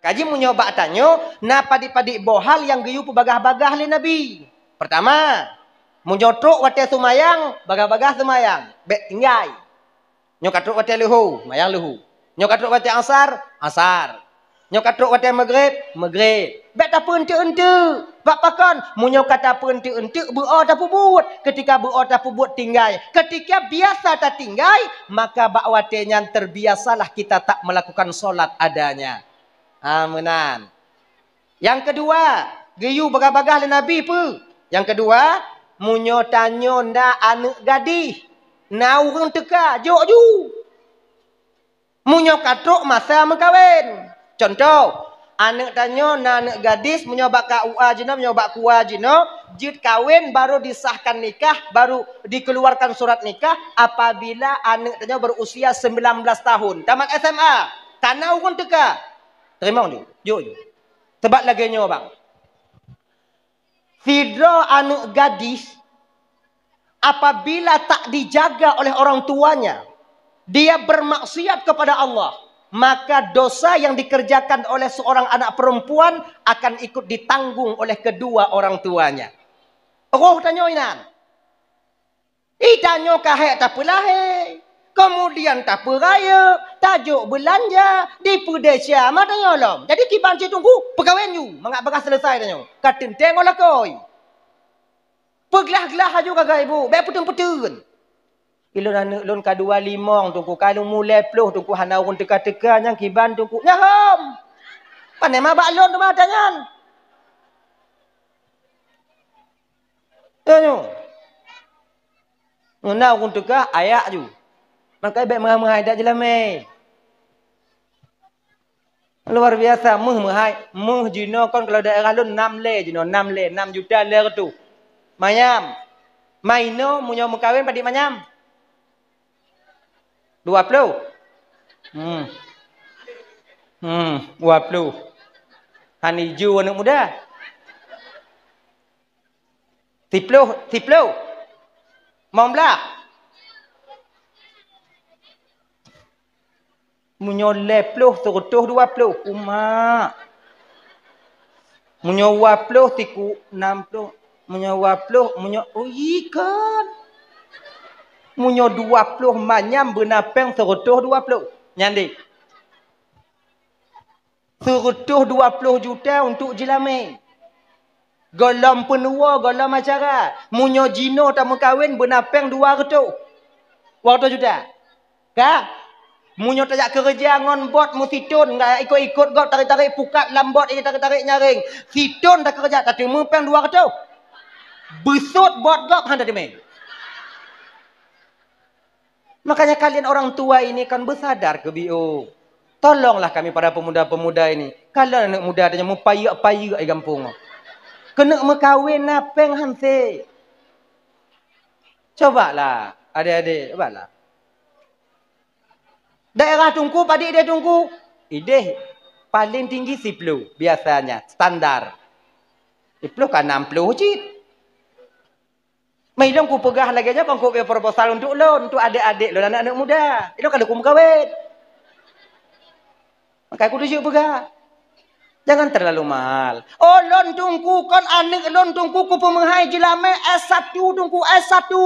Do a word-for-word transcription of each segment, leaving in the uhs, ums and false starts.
Kaji meunyoe bak tanyoe, na padit-padit boh hal nyang geuyue peubagah-bagah lé Nabi. Peurtama, meunyoe trok watée seumayang, bagah-bagah seumayang, bék tinggai. Nyoe ka trok watée leuhô, mayang leuhô. Nyoe ka trok watée asar, asar. Nyoe ka trok watée maghrib, maghrib. Bék tapeuenteuk-enteuk. Bak pakon? Meunyoe ka tapeuenteuk-enteuk, beuo tapeubuet. Ketika beuo tapeubuet tinggai. Ketika biasa tatinggai, maka bak watée nyan terbiasalah kita tak melakukan solat adanya. Ha, meunan. Nyang keudua, geuyue bagah-bagah lé Nabi peue? Nyang keudua, meunyoe tanyoe na aneuëk gadih, na ureuëng teuka, jok ju. Meunyoe ka trok masa meukawen. Contoh, aneuëk tanyoe na aneuëk gadis, meunyoe bak K U A jinoe, meunyoe bak K U A jinoe, jeuet kawen baru disahkan nikah, baru dikeluarkan surat nikah apabila aneuëk tanyoe berusia sembilan belas tahun. Tamat S M A, ka na ureuëng teuka. Teurimong ju, jok ju. Sebab lagée nyoe, bang. Sidroe aneuëk gadis, apabila tak dijaga oleh orang tuanya, dia bermaksiat kepada Allah, maka dosa yang dikerjakan oleh seorang anak perempuan akan ikut ditanggung oleh kedua orang tuanya. Roh tanyoe inan. Ih, tanyoe ka hék tapeulahé, kemudian tapeurayeuk, tajok beulanja, dipeudesya, ma tanyoe lom. Jadi kiban cit teungku, peukawen ju, mangat bagah seuleusoe tanyoe. Ka teuntée ngon lakoe. Peuglah-glah laju gagai ibu, bék peuteun-peuteun. Ilôn aneuëk lôn ka dua limong teungku, ka lôn mulai ploh teungku, hana ureuëng teuka-teuka, nyang kiban teungku. Nyan hom. Pane ma bak lôn teuma tanyan. Tanyoe. Meuna ureuëng teuka, ayak ju. Maka bék meuhai-meuhai dak jeulamé. Luar biasa, meuh meuhai. Meuh jinoe kon kalau daerah lôn nam lé jinoe, nam lé, nam juta lé reutôh. Manyam. Maino meunyoe meukawen padit manyam? Dua ploh. Hmm. Hmm, dua ploh. Hana iju aneuëk muda. Siploh, siploh. Limong blaih. Meunyoe lhée ploh, seureutôh dua ploh. Umak. Meunyoe dua ploh, siku nam ploh. Meunyoe dua ploh, meunyoe, oh, ikon. Meunyoe dua ploh manyam beuna péng seureutôh dua ploh. Nyan deh. Seureutôh dua ploh juta untuk jeulamé. Gohlom peunuwoe, gohlom acara. Meunyoe jinoe tameukawen beuna péng dua reutôh. Dua reutôh juta. Ka? Meunyoe tajak keureuja ngon bot meusithon, nggak ikot-ikot gob, tarék-tarék pukat lam bot, eh, tarék-tarék nyaréng. Sithon takeureuja, tateumé péng dua reutôh. Beusôt bot gob, han tateumé. Makanya kalian orang tua ini kan bersadar ke biu. Tolonglah kami para pemuda-pemuda ini. Kalau anak muda ada yang mupayek-payek di kampung. Kena meukawen na péng hanse. Cobalah, adik-adik, cobalah. Daerah Teungku, padit ideh Teungku? Ideh paling tinggi siploh biasanya, standar. Siploh ka nam ploh cit. Meuilong kupeugah lagée nyoe kon kupeue proposal untuk lôn, untuk adék-adék lôn, aneuk-aneuk muda. Ilôn ka lheueh kumeukawen. Maka kutuju peugah, jangan terlalu mahal. Oh, lôn Teungku kon aneuk lôn Teungku kupeumeuhai jeulamé S satu Teungku, S satu.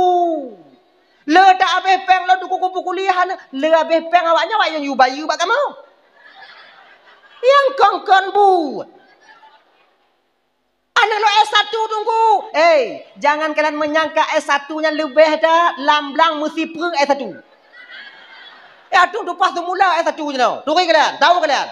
Le dak habéh péng lôn Teungku kupeukuliah aneuk, le habéh péng awaknyan awak nyang yue bayeue bak kamoe. Nyang kon-kon buet. Aneuk lôn S satu Teungku. Hei, jangan kalian menyangka S satu nyan leubeh that, lam blang meusipreueng S satu. Ya, tu tumpah semula S satu nyoe. Turi kalian, tahu kalian.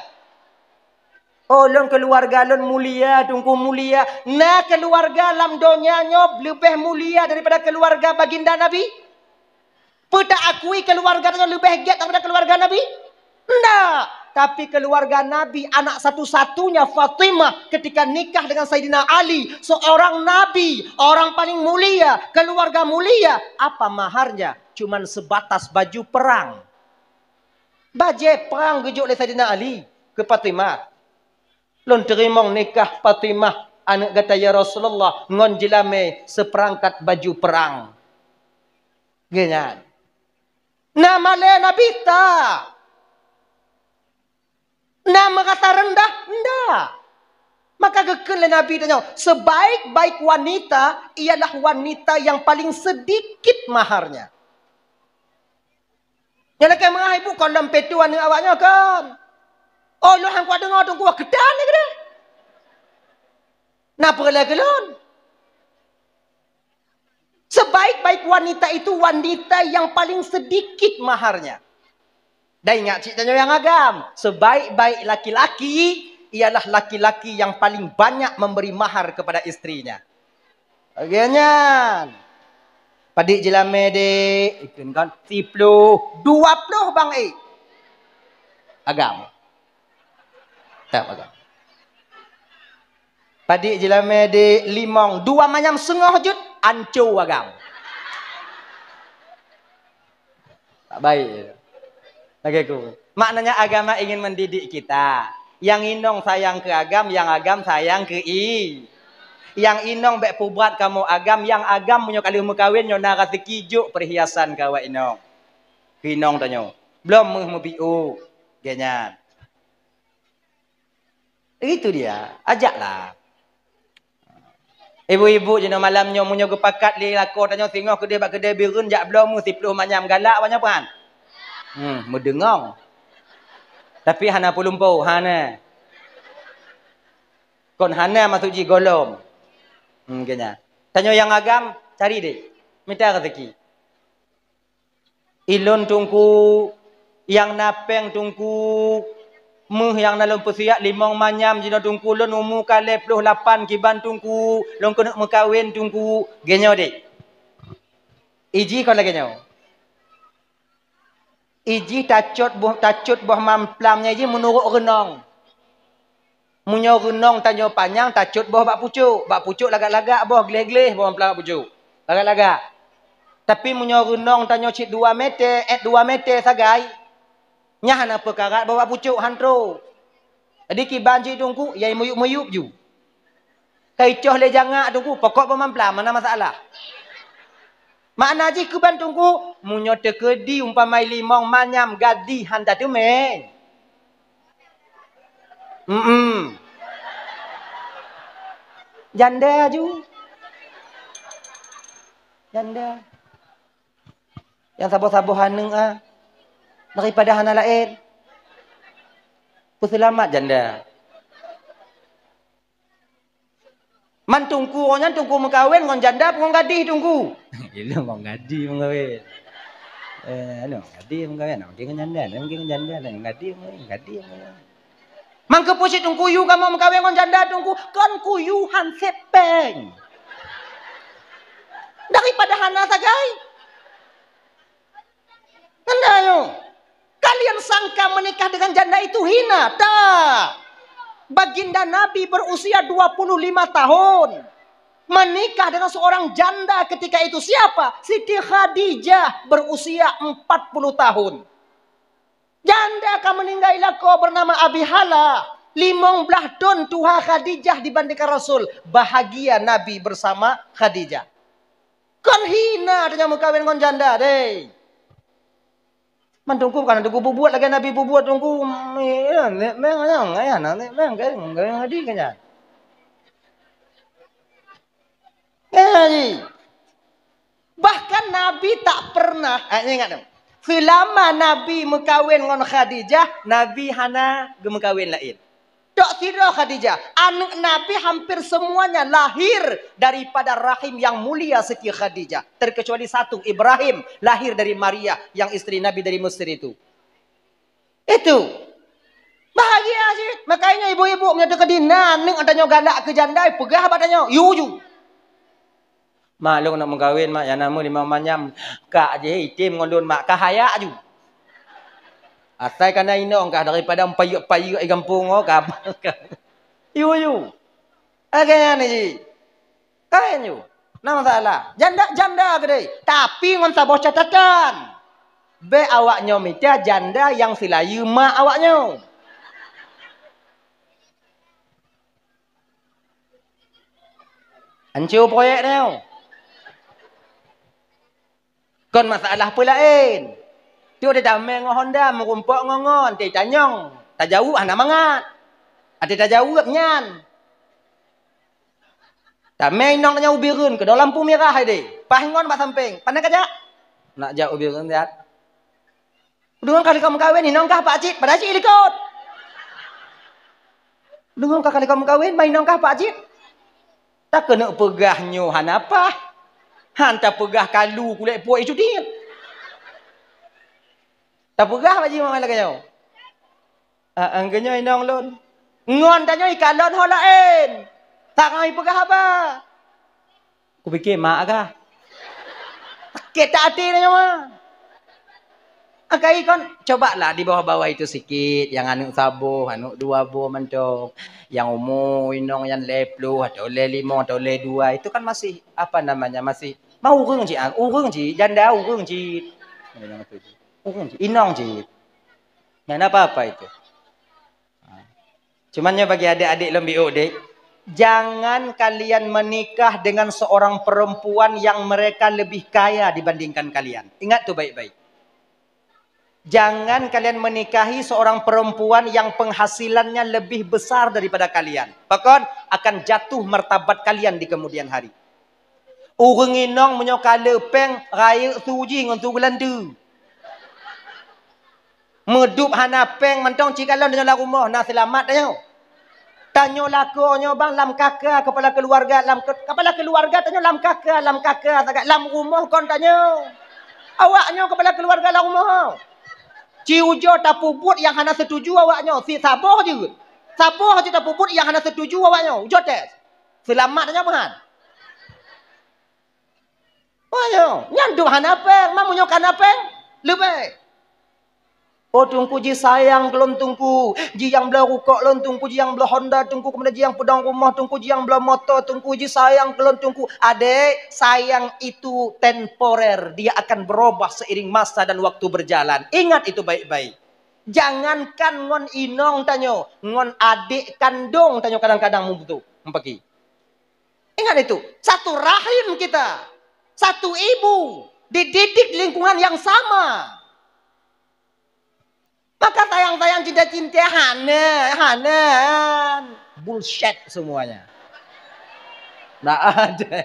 Oh, lôn keluarga lôn mulia, Teungku mulia. Na keluarga lam donya nyoe leubeh mulia daripada keluarga baginda Nabi? Peu ta akui keluarga tanyoe leubeh gét daripada keluarga Nabi? Ndak. Tapi keluarga Nabi, anak satu-satunya Fatimah, ketika nikah dengan Saidina Ali, seorang nabi, orang paling mulia, keluarga mulia, apa maharnya? Cuman sebatas baju perang. Bajée perang geujok lé Saidina Ali keu Fatimah. Lôn teurimong nikah Fatimah, aneuk gata ya Rasulullah, ngon jeulamé seupeurangkat baju perang. Geuh nyan. Na malée Nabi ta. Na meurasa reundah, Maka geukheun lé Nabi tanyoe, "Sebaik-baik wanita ialah wanita yang paling sedikit maharnya." Nyang lakée meuah ibu kon lom peue tu aneuëk awak nyoe kon. Oh, lôn han kuat deungoe Teungku, wah keutan lé keudeh. Na peureulée keu lôn. Sebaik-baik wanita itu wanita yang paling sedikit maharnya. Dan ingat cit tanyoe nyang agam, sebaik-baik laki-laki ialah laki-laki yang paling banyak memberi mahar kepada istrinya. Lagée nyan. Padit jeulamé dek, ikheun kan, siploh, dua ploh bang eh. Agam. Tak agam. Padit jeulamé dek, limong, dua manyam seungoh jeuet, anco agam. Tak baik. Lagée ku. Maknanya agama ingin mendidik kita. Yang inong sayang ke agam, yang agam sayang ke i. Yang inong bék pubat kamoe agam, yang agam meunyoe ka lheueh meukawen nyoe na raseuki jok perhiasan keu awak inong. Keu inong tanyoe. Blom meuh meubiôk. Geuh nyan. Itu dia, ajaklah. Ibu-ibu jinoe malam nyoe meunyoe geupakat lé lakoe tanyoe singoh keudeh bak keudè Bireuen jak bloe meuh siploh manyam galak awak nyoe peuhan. Hmm, meudeungong. Tapi hana peulumpo, hana. Kon hana maksud jih gohlom. Hmm, keu nyan. Tanyoe nyang agam, cari deh. Mita rezeki. Ilôn Teungku, nyang na péng Teungku, meuh nyang na lôn peusiak limong manyam jinoe Teungku, lôn umu ka lhèe ploh lapan kiban Teungku, lôn keuneuk meukawen Teungku, geuh nyoe deh. Ijih kon lagèe nyoe. Ijih tacot boh, tacot boh mamplam nyan ijih meunurot reunong. Meunyoe reunong tanyoe panyang, tacot boh bak pucôk. Bak pucôk lagak-lagak boh, gleh-gleh boh meupeulak bak pucôk. Lagak-lagak. Tapi meunyoe reunong tanyoe cit dua meter, eh, dua meter sagai, nyan hana peukarat boh bak pucôk, han trôk. Jadi kiban cit Teungku, yai muyup-muyup ju. Ka icoh lé jangak Teungku, pokok boh mamplam, hana masalah. Makna jih kiban Teungku, meunyoe teukeudi umpama limong manyam gadih han tateumé. Mm-mm. Janda ju. Janda. Nyang saboh-saboh aneuk ah. Daripada hana laén. Peuseulamat janda. Man Teungku nyan Teungku meukawen ngon janda peue ngon gadih Teungku? Ilôn ngon gadih meukawen. Eh, anu, gadih meukawen, mungkin ngon janda, mungkin ngon janda, ngon gadih meukawen, gadih meukawen. Man keupeue cit Teungku yue kamoe meukawen ngon janda Teungku? Kon kuyue han sép péng. Daripada hana sagai. Tanda nyoe. Kalian sangka menikah dengan janda itu hina? Tak. Baginda Nabi berusia dua puluh lima tahun. Menikah dengan seorang janda ketika itu siapa? Siti Khadijah berusia empat puluh tahun. Janda ka meninggai lakoe bernama Abi Hala. Limong blah thon tuha Khadijah dibandingkan Rasul. Bahagia Nabi bersama Khadijah. Kon hina tanyoe meukawen ngon janda deh. Man Teungku kana Teungku bubuet lagèe Nabi bubuet Teungku. Nek meng ayang, ayang nek meng keu keu hadi keu nyan. Keu hadi. Bahkan Nabi tak pernah, eh, ingat tu. Selama Nabi meukawen ngon Khadijah, Nabi hana geumeukawen laén. Tok sidroe Khadijah, aneuk Nabi hampir semuanya lahir daripada rahim yang mulia Siti Khadijah, terkecuali satu, Ibrahim, lahir dari Maria yang istri Nabi dari Mesir itu. Itu. Bahagia cit. Makanya ibu-ibu meunyoe teukeudi na aneuk tanyoe galak keu janda, peugah bak tanyoe, "Yue ju." Mak, lôn nak meukawen, mak, nyang na meuh limong manyam. Kak jih item ngon lôn, mak, ka hayak ju. Asai ka na inong kah daripada payek-payek di gampông, oh, ka. Yu, yu. Lagèe nyan jih. Kan yu. Na masalah. Janda, janda keudeh. Tapi ngon saboh catatan. Bèk awak nyoe mita janda nyang silayeue mak awak nyoe. Anco proyek nyoe. Kon masalah peue laén. Tiep-tiep tamé ngon Honda, meurumpok ngon-ngon, teuh tanyong, tajaweueb hana mangat. Até tajaweueb nyan. Tamé inong tanyoe u Bireuen, keudroe lampu mirah hai deh. Paih ngon bak sampéng. Pane ka jak? Nak jak u Bireuen siat. Deungon ka likot meukawen, inong kah pak cit, padahai cit likot. Deungon ka likot meukawen, ma inong kah pak cit. Takeuneuk peugah nyoe hana paih. Han tapeugah kalu kulét puet icu tiet. Tapeugah bak jih lagèe nyoe. Ah, ah, geunyoe inong lôn. Ngon tanyoe ikalon ho laén. Tak ngai peugah haba. Kupike mak kah. Sakét até tanyoe. Akai kon, cobalah di bawah-bawah itu sikit, nyang aneuk saboh, aneuk dua boh mantong, nyang umu inong nyan lhèe ploh atau lhèe limong atau lhèe dua, itu kan masih, apa namanya, masih mau ureueng cit, ah, ureueng cit, janda ureueng cit. Ureueng cit, inong cit. Nyan apa-apa itu. Cuman nyoe bagi adik-adik lôn biôk deh, jangan kalian menikah dengan seorang perempuan yang mereka lebih kaya dibandingkan kalian. Ingat tu baik-baik. Jangan kalian menikahi seorang perempuan yang penghasilannya lebih besar daripada kalian. Pakon? Akan jatuh martabat kalian di kemudian hari. Ureueng inong meunyoe ka le péng, rayeuk su jih ngon su geulanteue. Meudup hana péng mantong, ci kalon tanyoe lam rumoh, na seulamat tanyoe. Tanyoe lakoe nyoe bang lam kaka kepala keluarga, lam ke-, kepala keluarga tanyoe lam kaka, lam kaka sagai, lam rumoh kon tanyoe. Awak nyoe kepala keluarga lam rumoh. Ci ujoe tapeubuet nyang hana setuju awak nyoe, si saboh jeuet. Saboh jeuet tapeubuet nyang hana setuju awak nyoe. Ujoe teuh. Seulamat tanyoe meuhan. Oh, nyoe, nyan duek hana péng, ma meunyoe ka na péng, leubeh. Oh, Teungku jisayang keu lôn, Teungku. Jiyang bloe rukok lôn, Teungku, jiyang bloe Honda, Teungku, keumudian jiyang peudong rumoh, Teungku, jiyang bloe moto, Teungku, jisayang keu lôn, Teungku. Adék, sayang itu temporer, dia akan berubah seiring masa dan waktu berjalan. Ingat itu baik-baik. Jangankan ngon inong tanyoe, ngon adék kandong tanyoe kadang-kadang meubeutôi, meupaké. Ingat itu, satu rahim kita, satu ibu, dididik di lingkungan yang sama. Maka sayang-sayang, cinta-cinta, hana, hana. Bullshit semuanya. Ndak ada.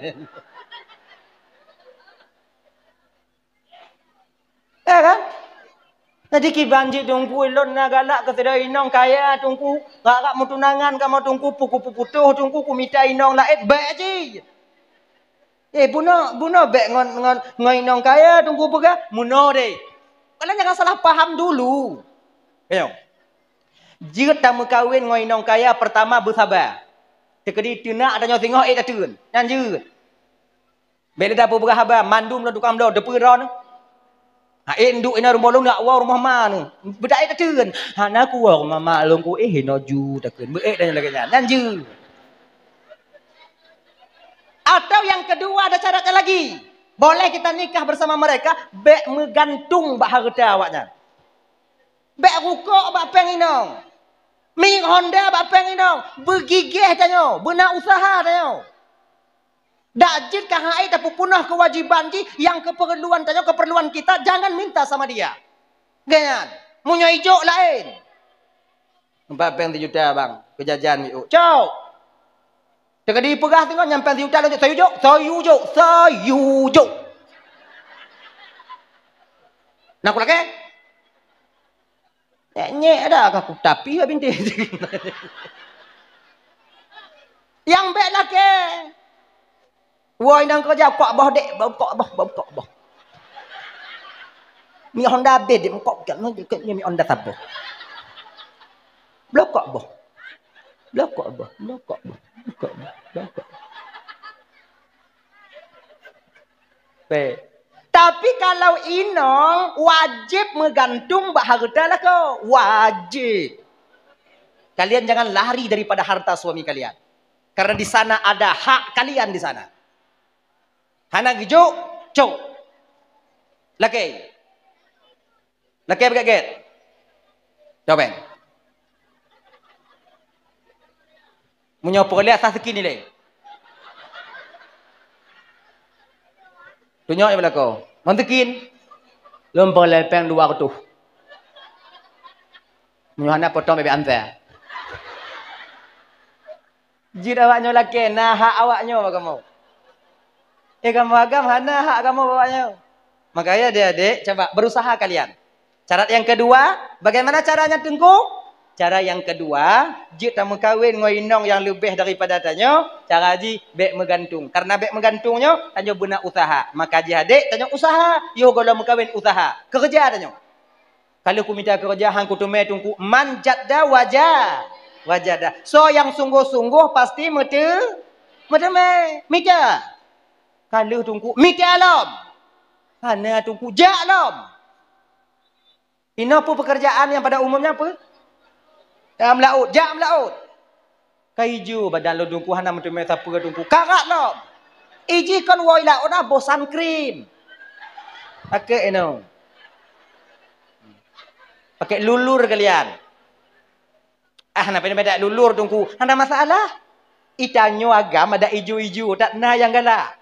Ya kan? Jadi kiban jih Teungku, lôn na galak keu sidroe inong kaya Teungku, rap-rap meutunangan kamoe Teungku, pu-, ku-, pu-, putôh Teungku, kumita inong laén, bèk jih. Eh, bunoe, bunoe bèk ngon, ngon, ngon inong kaya Teungku peugah, bunoe deh. Kalian jangan salah paham dulu. Ayo. Jeuet tameukawen ngon inong kaya, pertama beusaba. Teukeudi teunak tanyoe singoh ék tateun. Nyan jeuet. Bèk lé tapeugah haba, mandum lôn tukang bloe, teupeue droeneuh. Ha, ék nduek inoe rumoh lôn, jak woe rumoh ma neuh. Beudak ék tateun. Hana kuwoe rumoh ma lôn ku, éh, inoe ju takheun. Beuék dan lagèe nyan. Nyan jeuet. Atau yang kedua, ada syaratnya lagi. Boleh kita nikah bersama mereka, bèk meugantung bak hareuta awaknyan. Bèk rukok bak péng inong. Miet Honda bak péng inong. Beugigeh tanyoe, beuna useuha tanyoe. Dak jeuet ka hai tapeupunoh keuwajéban jih nyang keupeurluan tanyoe, keupeurluan kita, jangan minta sama dia. Geuyan, meunyoe ijok laén. Empat péng sijuta bang, keujajan miôk. Cok! Teukeudi peugah teungoh nyan péng sijuta lôn jok, sayujok, sayujok, sayujok. Nah, kulakèe. Nyek-nyek ada kah ku tapi bak bintéh. Nyang bèk lakèe. Woi, nang keureuja kok boh dek, boh kok boh, boh kok boh. Miet Honda abéh dek, kok, kok, kok, miet Honda saboh. Bloe kok boh. Bloe kok boh, bloe kok boh, bloe kok boh, bloe kok. Baik. Tapi kalau inong, wajéb meugantung bak hareuta lakoe. Wajéb. Kalian jangan lari daripada harta suami kalian. Karena di sana ada hak kalian di sana. Hana geujok, cok. Lakèe. Lakèe beugèt-gèt. Cok péng. Meunyoe peureulèe asah sikin ilèe. Tunyok nyang bak lakoe. Mon sikin. Lôn peureulèe péng dua reutôh. Meunyoe hana potong bèk-bèk amsé. Jeuet awak nyoe lakée, na hak awak nyoe bak kamoe. Eh, kamoe agam hana hak kamoe bak awak nyoe. Makanya adik-adik, coba berusaha kalian. Syarat yang kedua, bagaimana caranya, Teungku? Cara yang kedua, jeuet tameukawen ngon inong nyang leubeh daripada tanyoe, cara jih bèk meugantung. Karena bèk meugantung nyoe, tanyoe beuna usaha. Maka jih adik, tanyoe usaha, yoh gohlom meukawen usaha. Keureuja tanyoe. Ka lheueh kumita keureuja, han kuteumé, Teungku, man jadda waja-, wajada. Soe nyang sunggoh-sunggoh pasti meute-, meuteumé. Mita. Ka lheueh, Teungku, mita lom. Hana, Teungku, jak lom. Inoe peue pekerjaan nyang pada umumnya peue? Meulaôt, jak meulaôt. Ka ijo badan lôn, Teungku, hana meuteumé sapeue, Teungku. Karat lom. Ijih kon woe i laôt na boh sun cream. Pakai inoe. Pakai lulur kalian. Ah, na pih beda lulur, Teungku. Hana masalah. Itanyoe agam ada ijo-ijo, tak na nyang galak.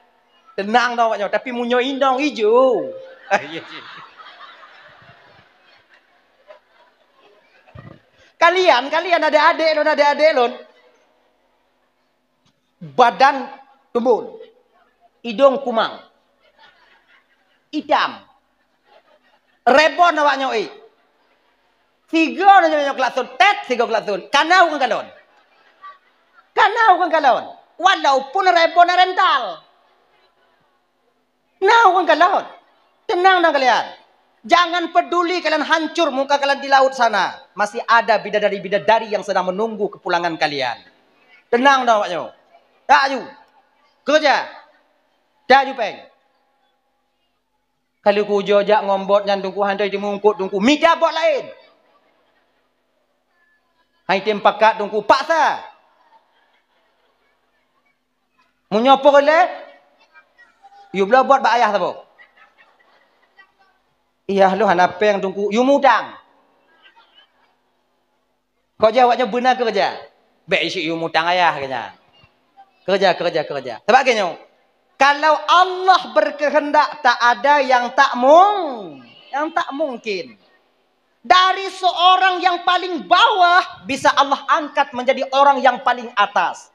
Teunang dong awak nyoe, tapi meunyoe inong ijo. Kalian, kalian adek-adek lôn, adek-adek lôn. Badan tumbon. Idong kumang. Itam. Rebon awak nyoe, eh. Sigoe nyoe, nyoe klakson, tet, sigoe klakson. Kana ureueng kalon. Kana ureueng kalon. Walaupun rebon rental. Na ureueng kalon. Tenang na kalian. Jangan peduli kalian hancur muka kalian di laut sana. Masih ada bidadari-bidadari yang sedang menunggu kepulangan kalian. Tenang dah awak nyoe. Tak aju. Kerja. Tak aju peng. Ka lheueh kujo jak ngon bot nyan, Teungku, hana teumé eungkot, Teungku. Mita bot laén. Hai tem pakat, Teungku, paksa. Meunyoe peureulée, yue bloe bot bak ayah saboh. Ayah lôn hana péng, Teungku, yue mutang. Kok jawab nyoe beuna keureuja. Bék isu yue mutang ayah keu nyan. Keureuja, keureuja, keureuja. Sabab keu nyoe, kalau Allah berkehendak, tak ada yang tak mung-, yang tak mungkin. Dari seorang yang paling bawah bisa Allah angkat menjadi orang yang paling atas.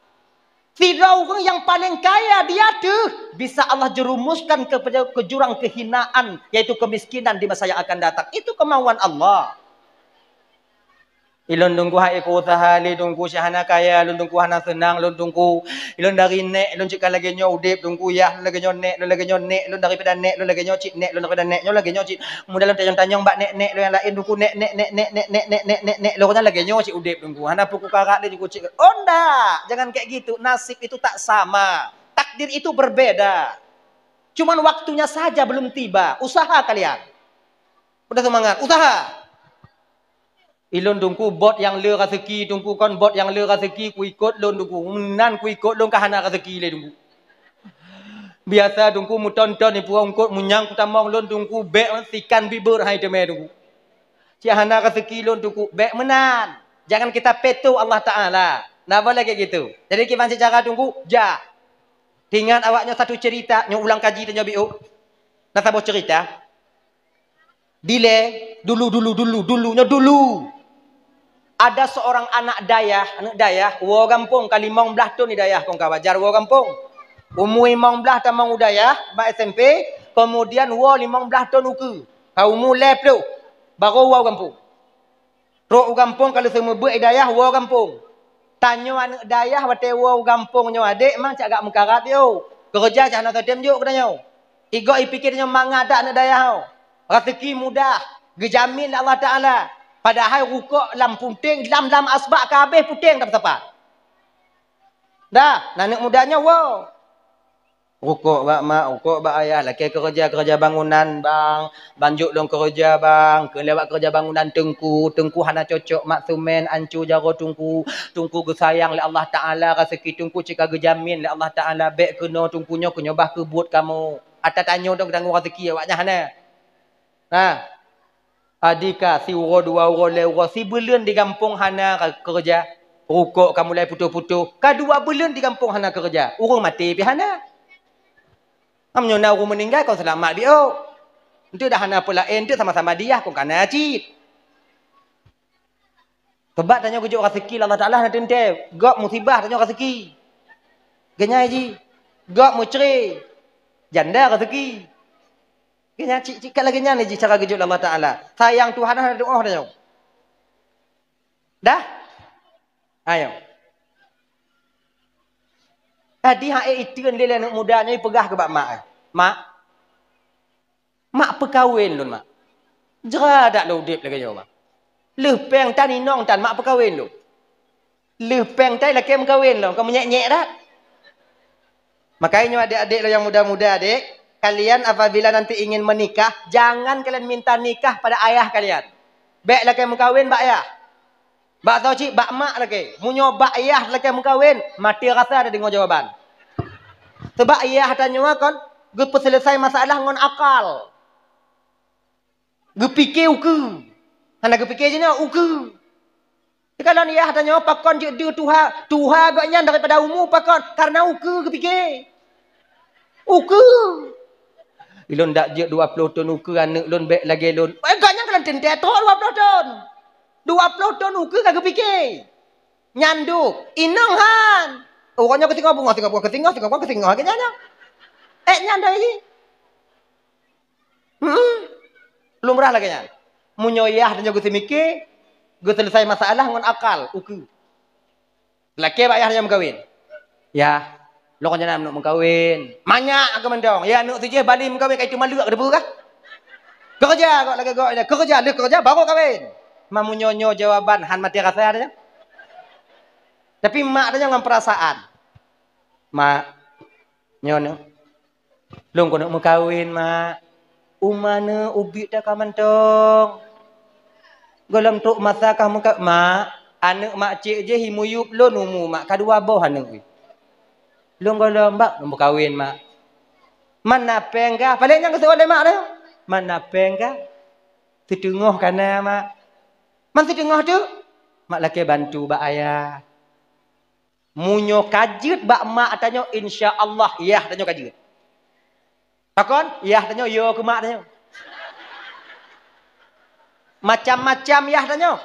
Sidroe ureueng nyang paleng kaya di ateueh bisa Allah jerumuskan ke, ke jurang kehinaan, yaitu kemiskinan di masa yang akan datang. Itu kemauan Allah. Ilôn Teungku hai ku usaha lé Teungku, cit hana kaya lôn Teungku, hana seunang lôn Teungku. Ilôn dari nék lôn cit ka lagée nyoe udeb Teungku, yah lôn lagée nyoe nék lôn, lagée nyoe nék lôn, daripada nék lôn lagée nyoe cit nék lôn, daripada nék nyoe lagée nyoe cit. Mudah lôn tanyong-tanyong bak nék-nék lôn nyang laén Teungku, nék-nék, nék-nék, nék-nék, nék-nék, lôn nyang lagée nyoe cit udeb Teungku. Hana peue kukarat lé Teungku cit. Oh ndak, jangan kayak gitu. Nasib itu tak sama. Takdir itu berbeda. Cuman waktunya saja belum tiba. Usaha kalian. Udah semangat, usaha. Ilôn Teungku bot nyang le raseuki Teungku, kon bot nyang le raseuki kuikot lôn Teungku. Meunan kuikot lôn ka hana raseuki lé Teungku. Biasa Teungku meuton-ton ipueng eungkot, meunyang kutamong lôn Teungku bék sikan bibeuet hai teumé Teungku. Cit hana raseuki lôn Teungku, bék meunan. Jangan kita peto Allah Taala. Na boleh kayak gitu. Jadi kiban cit cara Teungku, ja. Teuingat awak nyoe satu cerita, nyoe ulang kaji tanyoe biôh. Na saboh cerita. Dilée, dulu, dulu, dulu, dulu, nyoe dulu. Ada seorang anak dayah, aneuk dayah, woe gampông ka limong blaih thon di dayah kong ka wajar woe gampông. Umu limong blaih tamong u dayah, bak S M P, kemudian woe limong blaih thon ukeue. Ka umu lhée ploh, barô woe gampông. Trok u gampông ka lheueh seumeubeuet i dayah woe gampông. Tanyoe aneuk dayah watée woe u gampông nyoe adek mang cak gak meukarat yo. Keureuja cak hana teutem jok keu tanyoe. Igok ipike tanyoe mangat that aneuk dayah ho. Raseuki mudah, geujamin lé Allah Taala. Padahai rukok lam puténg, lam, lam asbak ka habéh puténg that sapat. Dah, na aneuk muda nyoe woe. Rukok bak mak, rukok bak ayah, lakée keureuja-keureuja bangunan, bang. Ban jok lôn keureuja, bang. Keu lewat keureuja bangunan Teungku, Teungku hana cocok mak seumén, anco jaroe Teungku. Teungku geusayang lé Allah Taala, raseuki Teungku cit ka geujamin lé Allah Taala. Bék keunoe Teungku nyoe, keu nyoe bah keu buet kamoe. Ata tanyoe dong tanggong raseuki awak nyan hana. Nah. Adika siuroe dua uroe lhée uroe sibuleuen di gampông hana keureuja. Rukok ka mulai putôh-putôh, ka dua buleuen di gampông hana keureuja. Ureuëng maté pih hana. Meunyoe na ureuëng meuninggai kon seulamat biôh. Enteuk dah hana peue laén, enteuk sama-sama diyah kon kana cit. Sabab tanyoe geujok raseuki lé Allah Taala hana teuntèe. Gob musibah tanyoe raseuki. Geunyai jih. Gob meucre. Janda raseuki. Geunyai cit-cit ka lagèe nyan jih cara geujok lé Allah Taala. Sayang Tuhan hana teu'oh tanyoe. Dah? Ayo. Jadi hana iteun lé aneuk muda nyoe peugah keu bak mak, "Mak, mak peukawen lôn, mak. Jra that lôn udép lagèe nyoe, mak. Lheueh pèng tan inong tan mak peukawen lôn. Lheueh pèng tan lakèe meukawen lôn, kon meunyèk-nyèk that." Makanya nyoe adék-adék lôn nyang muda-muda, dek, kalian apabila nanti ingin menikah, jangan kalian minta nikah pada ayah kalian. Bèk lakèe meukawen bak ayah. Bak soe cit, bak mak lakèe. Meunyoe bak yah lakèe meukawen, maté rasa tadeungoe jawaban. Sabab yah tanyoe kon geupeuseuleusoe masalah ngon akal. Geupike ukeue. Hana geupike jinoe ukeue. Teukalon yah tanyoe pakon jeuet deuh tuha, tuha gobnyan daripada umu pakon, kareuna ukeue geupike. Ukeue. Ulôn dak jeuet dua ploh thon ukeue aneuk lôn bèk lagèe lôn. Eh, gobnyan ka lôn teuntèe trok dua ploh thon. Dua ploh thon ukeue ka geupike. Nyan dum, inong han. Uroe nyoe keusingoh beungoh, singoh beungoh keusingoh, singoh beungoh keusingoh, geuh nyan nyoe. Eh, nyan dai jih. Hmm. Lumrah lagèe nyan. Meunyoe yah tanyoe geuseumike, geuseuleusai masalah ngon akal, ukeue. Lakèe bak yah tanyoe meukawen. Yah, lôn nyan aneuk meukawen. Manyak keu mantong. Ya, aneuk sijih bali meukawen, ka itu maleuek, ka teupeue kah? Keureuja kok lagèe gok, keureuja, lheueh keureuja, baru kawen. Ma meunyoe nyoe jawaban, han maté rasa tanyoe. Tapi mak tanyoe ngon peurasaan. Mak, nyoe, nyoe. Lôn keuneuk meukawen, mak. Uma neuh ubit that ka mantong. Gohlom trok masa ka meuka-, mak, aneuk mak cék jih i miyueb lôn umu mak, ka dua boh aneuk jih. Lôn gohlom bak lôn meukawen, mak. Man na pèng kah? Paléng nyan geuseuôt lé mak teuh. Man na pèng kah? Siteungoh ka na, mak. Man siteungoh teuk? Mak lakèe bantu bak ayah. Meunyoe ka jeuet bak mak tanyoe, insya Allah yah tanyoe ka jeuet. Pakon? Yah tanyoe yo keu mak tanyoe. Macam-macam yah tanyoe.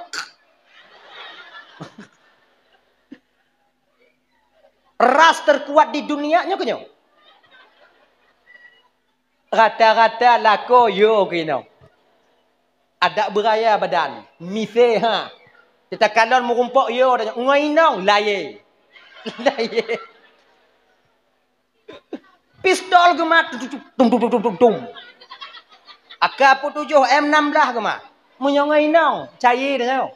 Ras terkuat di dunia nyoe keuh nyoe. Rata-rata lakoe yo keu inong. Adak beuraya badan, misé ha. Teukalon meurumpok yo, ngon inong, layé. Layé. Pistol geumat, tum, tum, tum, tum, tum, tum. A K empat puluh tujuh, M enam belas geumat. Meunyoe ngon inong, cayé tanyoe.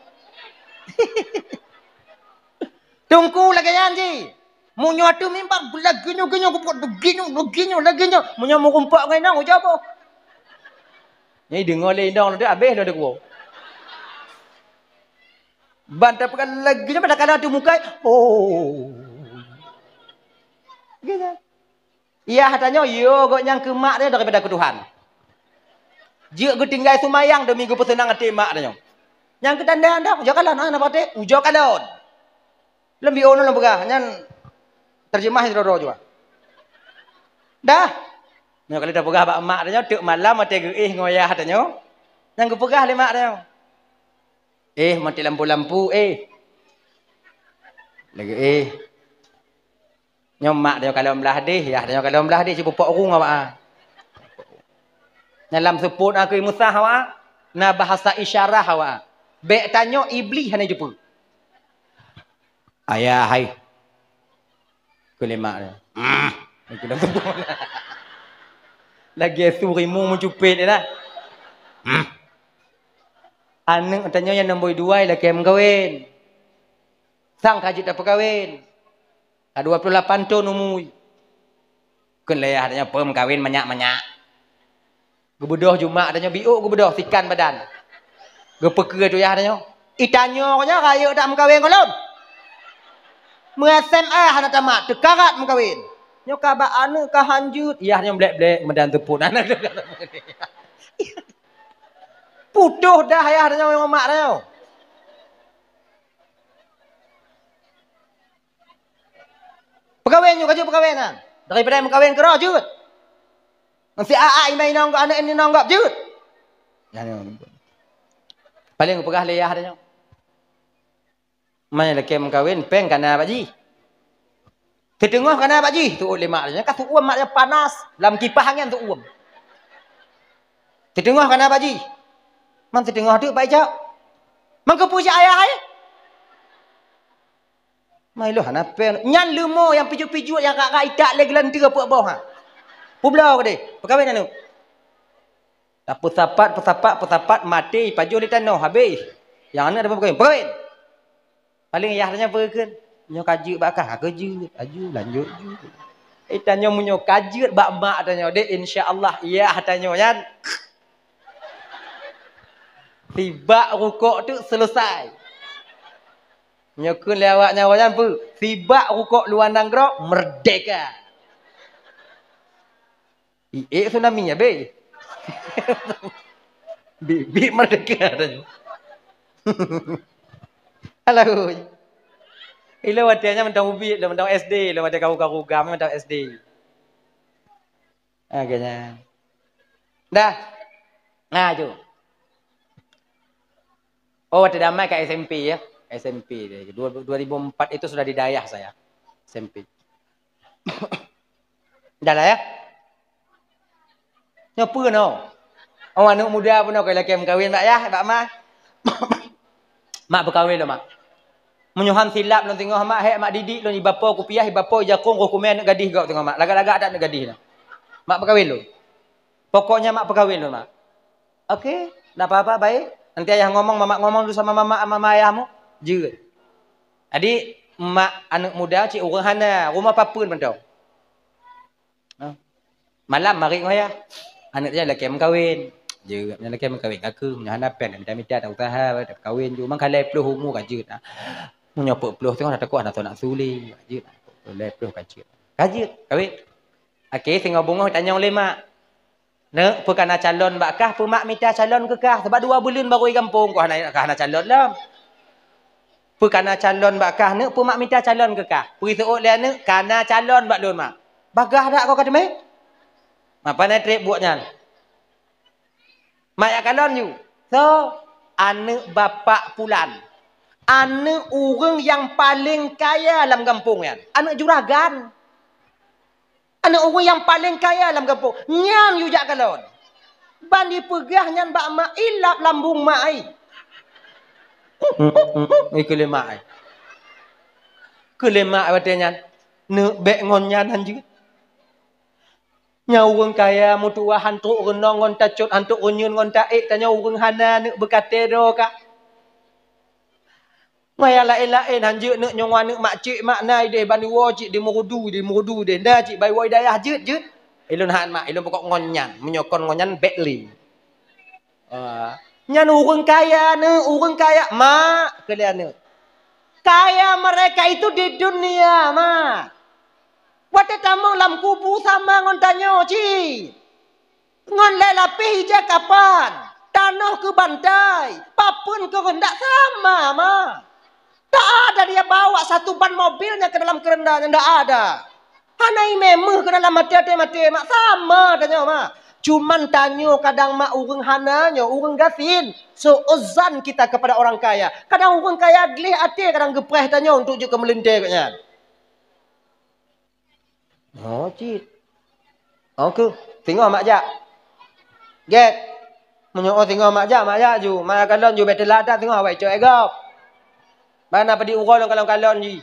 Teungku lagèe nyan jih. Meunyoe ateueh mimbar, lagèe nyoe, lagèe nyoe, lagèe nyoe, lagèe nyoe. Meunyoe meurumpok ngon inong, ujoe boh. Nyan deungoe lé inong, lôn habéh lôn deuh kuwoe. Ban tapeugah lagèe nyoe, ban takalon ateueh muka, oh. Gitu. Yah tanyoe, yo gobnyan keu mak tanyoe daripada keu Tuhan. Jeuet geutinggai seumayang demi geupeuseunang até mak tanyoe. Nyang keu tanda-tanda, ujoe kalon, ah, na patéh, ujoe kalon. Lom biôh nyoe lôn peugah, nyan terjemah sidroe-droe jua. Dah. Nyoe kali tapeugah bak mak tanyoe, teuk malam watèe geuéh ngon yah tanyoe. Nyang geupeugah lé mak tanyoe. Eh, mati lampu-lampu, eh. Lagèe, eh. Nyoe mak tanyoe kalon blah deh, yah tanyoe kalon blah deh, sipupok ureueng awak, ah. Nyan lam seupôt akui Musa awak, ah. Na bahasa isyarah awak, ah. Bèk tanyoe Iblih hana jiteupeue. Ayah hai. Keu lé mak dia. Hmm. Lagèe su rimueng meucupet dia dah. Hmm. Aneuk tanyoe nyang nombor dua lakèe meukawen. Sang ka jeuet tapeukawen. Ka dua puluh lapan thon umu. Kheun lé yah tanyoe peue meukawen manyak-manyak. Geubeudôh ju mak tanyoe, biôk geubeudôh sikan badan. Geupeukeu tu yah tanyoe. I tanyoe nyoe rayeuk that meukawen ngon lôn. Meu-S M A hana tamat, teukarat meukawen. Nyoe ka bak aneuk ka hanjeuet, yah nyoe blek-blek meudan teupot aneuk. Putôh dah yah tanyoe ngon mak tanyoe. Peukawen nyoe ka jeuet peukawen nyan. Daripada meukawen keudroe jeuet. Ngon si aa inong gob, aneuk inong gob jeuet. Nyan nyoe. Paléng peugah lé yah tanyoe. Man lakée meukawen, péng ka na bak jih. Siteungoh ka na bak jih, teuôt lé mak nyan. Ka teuôt mak nyan panas, lam kipah angén teuôt. Siteungoh ka na bak jih. Man siteungoh teuk bak ijak. Man keupeue jak ayah, eh? Man ilôn hana péng. Nyan leumo nyang pijuet-pijuet nyang rak-rak itak lé geulanteue peuet boh, ha. Peubloe keudeh, peukawen aneuk. Tapeusapat, peusapat, peusapat, maté, ipajoh di tanoh, habéh. Nyang aneuk dapeukawen, peukawen. Paléng yah tanyoe peue kheun? Nyoe ka jeuet bak kah, ka jeuet, aju, lanjut jeuet. Eh, tanyoe meunyoe ka jeuet bak mak tanyoe deh, insya Allah yah tanyoe nyan sibak rukok teuk selesai. Nyoe kheun lé awak nyan, awak nyan peue? Sibak rukok luwa nanggroe, merdeka. Iék tsunami habéh. Bit-bit merdeka tanyoe. Halo. Ilôn watée nyan mantong ubit, lôn mantong S D, lôn watée karu-karu gam mantong S D. Agaknya. Dah. Nah, tu. Oh, watée damai ka S M P ya. S M P. Dua, dua ribu empat itu sudah di dayah saya. S M P. Dah lah ya. Nyoe peue nyoe? Oh, aneuk muda pun nyoe, lakée meukawen bak yah, bak ma. Mak peukawen lom, mak. Meunyoe han silap lôn teungoh, mak, hék mak didik lôn, iba po kupiah, iba po ijakong, roh kumé aneuk gadih gob teungoh, mak. Lagak-lagak that aneuk gadih nyoe. Mak peukawen lôn. Pokoknya mak peukawen lôn, mak. Oke, ndak apa-apa, baik. Nanti ayah ngomong, mamak ngomong dulu sama mamak, sama ayahmu. Jeuet. Jadi, mak aneuk muda cit ureueng hana, rumoh papeuen mantong. Ha. Malam marit ngon ayah. Aneuk nyan lakée meukawen. Jeuet, nyan lakée meukawen ka keuh, nyan hana péng, mita-mita dak usaha, dak kawen ju. Mang ka lhée ploh umu ka jeuet. Ha. Meunyoe peuet ploh teungoh dak takot hana soe nak su lé, ka jeuet. Lhée ploh ka jeuet. Ka jeuet, kawen. Akhé singoh beungoh tanyong lé mak. Neuk, peue ka na calon bak kah, peue mak mita calon keu kah? Sabab dua buleuen barô i gampông, kah hana, kah hana calon lom. Peue ka na calon bak kah, neuk, peue mak mita calon keu kah? Peue seuôt lé aneuk, ka na calon bak lôn, mak. Bagaih dak kau ka teumé? Mak, pane trép buet nyan. Mak jak kalon ju. So, aneuk bapak pulan. Aneuk ureueng nyang paleng kaya lam gampông nyan. Aneuk juragan. Aneuk ureueng nyang paleng kaya lam gampông, nyan yue jak kalon. Ban jipeugah nyan bak mak, ilap lambông mak ai. Ikeu lé mak ai. Keu lé mak watée nyan, neuk bék ngon nyan han jeuet. Nyan ureueng kaya meutuwah han trok reunong ngon tacot, han trok reunyeun ngon taék, tanyoe ureueng hana neuk beukaté droe ka. Maya laén-laén han jeuet neuk nyang aneuk mak cék mak na ideh ban iwoe cit di Meurudu, di Meurudu deh. Nda cit bai woe i dayah jeuet, jeuet. Ilôn han mak, ilôn pokok ngon nyan. Meunyoe kon ngon nyan bék lé. Ah, nyan ureueng kaya neuk, ureueng kaya mak keu lé aneuk. Kaya mereka itu di dunia, mak. Watée tamong lam kubu sama ngon tanyoe cit. Ngon lhée lapéh ija kapan, tanoh keu bantai, papeuen keu reundak sama, ma. Tak ada dia bawa satu ban mobil nyang keu dalam keurenda nyan, tak ada. Hana imé meuh keu dalam maté-maté, ma, sama tanyoe, ma. Cuman tanyoe kadang, ma, ureueng hana nyoe, ureueng gasien. Su'uzan kita kepada orang kaya. Kadang ureueng kaya gleh até, kadang geupreh tanyoe untuk jeuet keu meulintée gobnyan. Oh, cit. Oh, keuh. Singoh mak jak. Gét. Meunyoe oh singoh mak jak, mak jak ju. Mak kalon ju, bèk teulat that singoh, awai cok e gob. Ban na peudik uroe lôn kalon-kalon jih.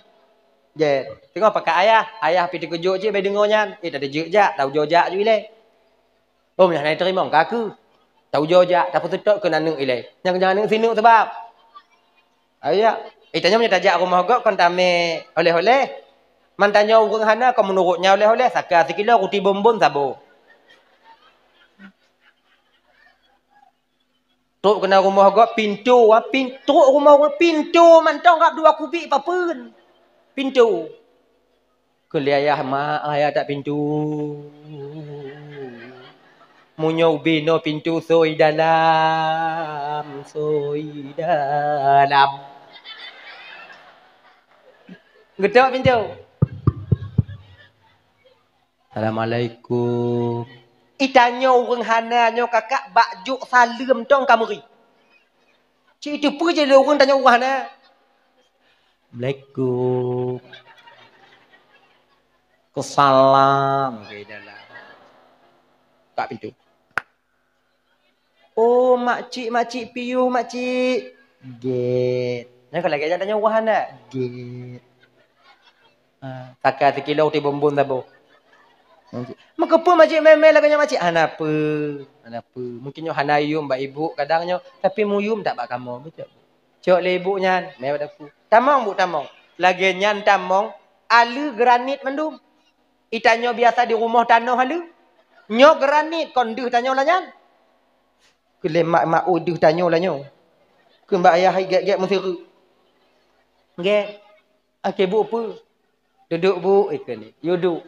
Gét. Singoh pakat ayah. Ayah pih teukeujot cit bèk deungoe nyan. Eh, tateujeuet jak, taujoe jak ju ilée. Oh, meunyoe hana jiteurimong, ka keuh. Taujoe jak, tapeuseutôt keu aneuk ilée. Nyang, nyang aneuk sineuk sabab. Ayak. Eh, tanyoe meunyoe tajak rumoh gob kon tamé oleh-oleh. Man tanyoe ureueng hana kon meunurot nyan oleh-oleh, saka sikilo, ruti bonbon, sabo. Trok keunan rumoh gob, pintoe, ah, pin-, trok rumoh gob, pintoe mantong rab dua kubik papeuen. Pintoe. Keu lé ayah, mak, ayah that pintoe. Meunyoe ubé noe pintoe soi dalam, soi dalam. Geutok pintoe. Assalamualaikum. Itanyoe ureueng hana nyoe kakak bak jok saleuem tong ka meuri. Cit itu peue jih lé ureueng tanyoe ureueng hana. "Assalamualaikum." "Waalaikumsalam." Ke dalam. Buka pintu. "Oh, makcik, makcik piôh, makcik." "Gét." Nyan ka lagèe nyan tanyoe wahana. "Gét." Ha, saka sikilo tibombon saboh. "Meukeupeu makcik mé-mé lagèe nyan makcik?" "Hana peue, hana peue. Mungkin nyoe hana yum bak ibu kadang nyoe, tapi meuyum that bak kamoe." Beutôi. Cok lé ibu nyan, mé bak dapu. Tamong, Bu, tamong. Lagèe nyan tamong, aleue granit mandum. Itanyoe biasa di rumoh tanoh aleue. Nyoe granit kon deuh tanyoe lah nyan. Keu lé mak-mak, "Oh, deuh tanyoe lah nyoe." Keu bak ayah hai gét-gét meusireuk. Gét. Akhé Bu peue? "Dudoe, Bu," ikheun. Yue duek.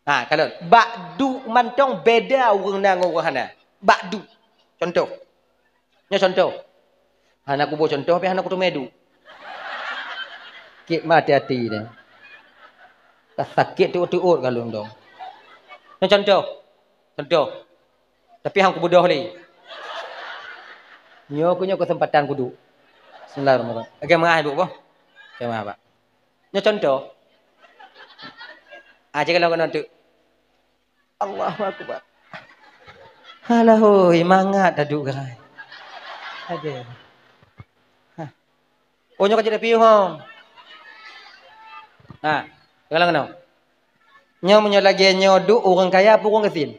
Ha, kalon. Bak duek mantong beda ureueng na ngon ureueng hana. Bak duek. Contoh. Nyoe contoh. Hana kuboh contoh, pih hana kuteumé duek. Kik ma hati-hati nyoe. Ka sakét teuôt-teuôt ka lôn dong. Nyoe contoh. Contoh. Tapi han kubeudôh lé. Nyoe keuh nyoe keuseumpatan kuduek. Bismillahirrahmanirrahim. Oke, meu'ah, Ibu, boh. Oke, meu'ah, Pak. Nyoe contoh. Ah, cit kalon keunoe teuk. Allahu Akbar. Halah hôi, mangat taduek keuhai. Aduh. Hah. Oh, nyoe ka jeuet piôh, ho. Ha, kalon keunoe. Nyoe meunyoe lagèe nyoe duek ureueng kaya peue ureueng gasien?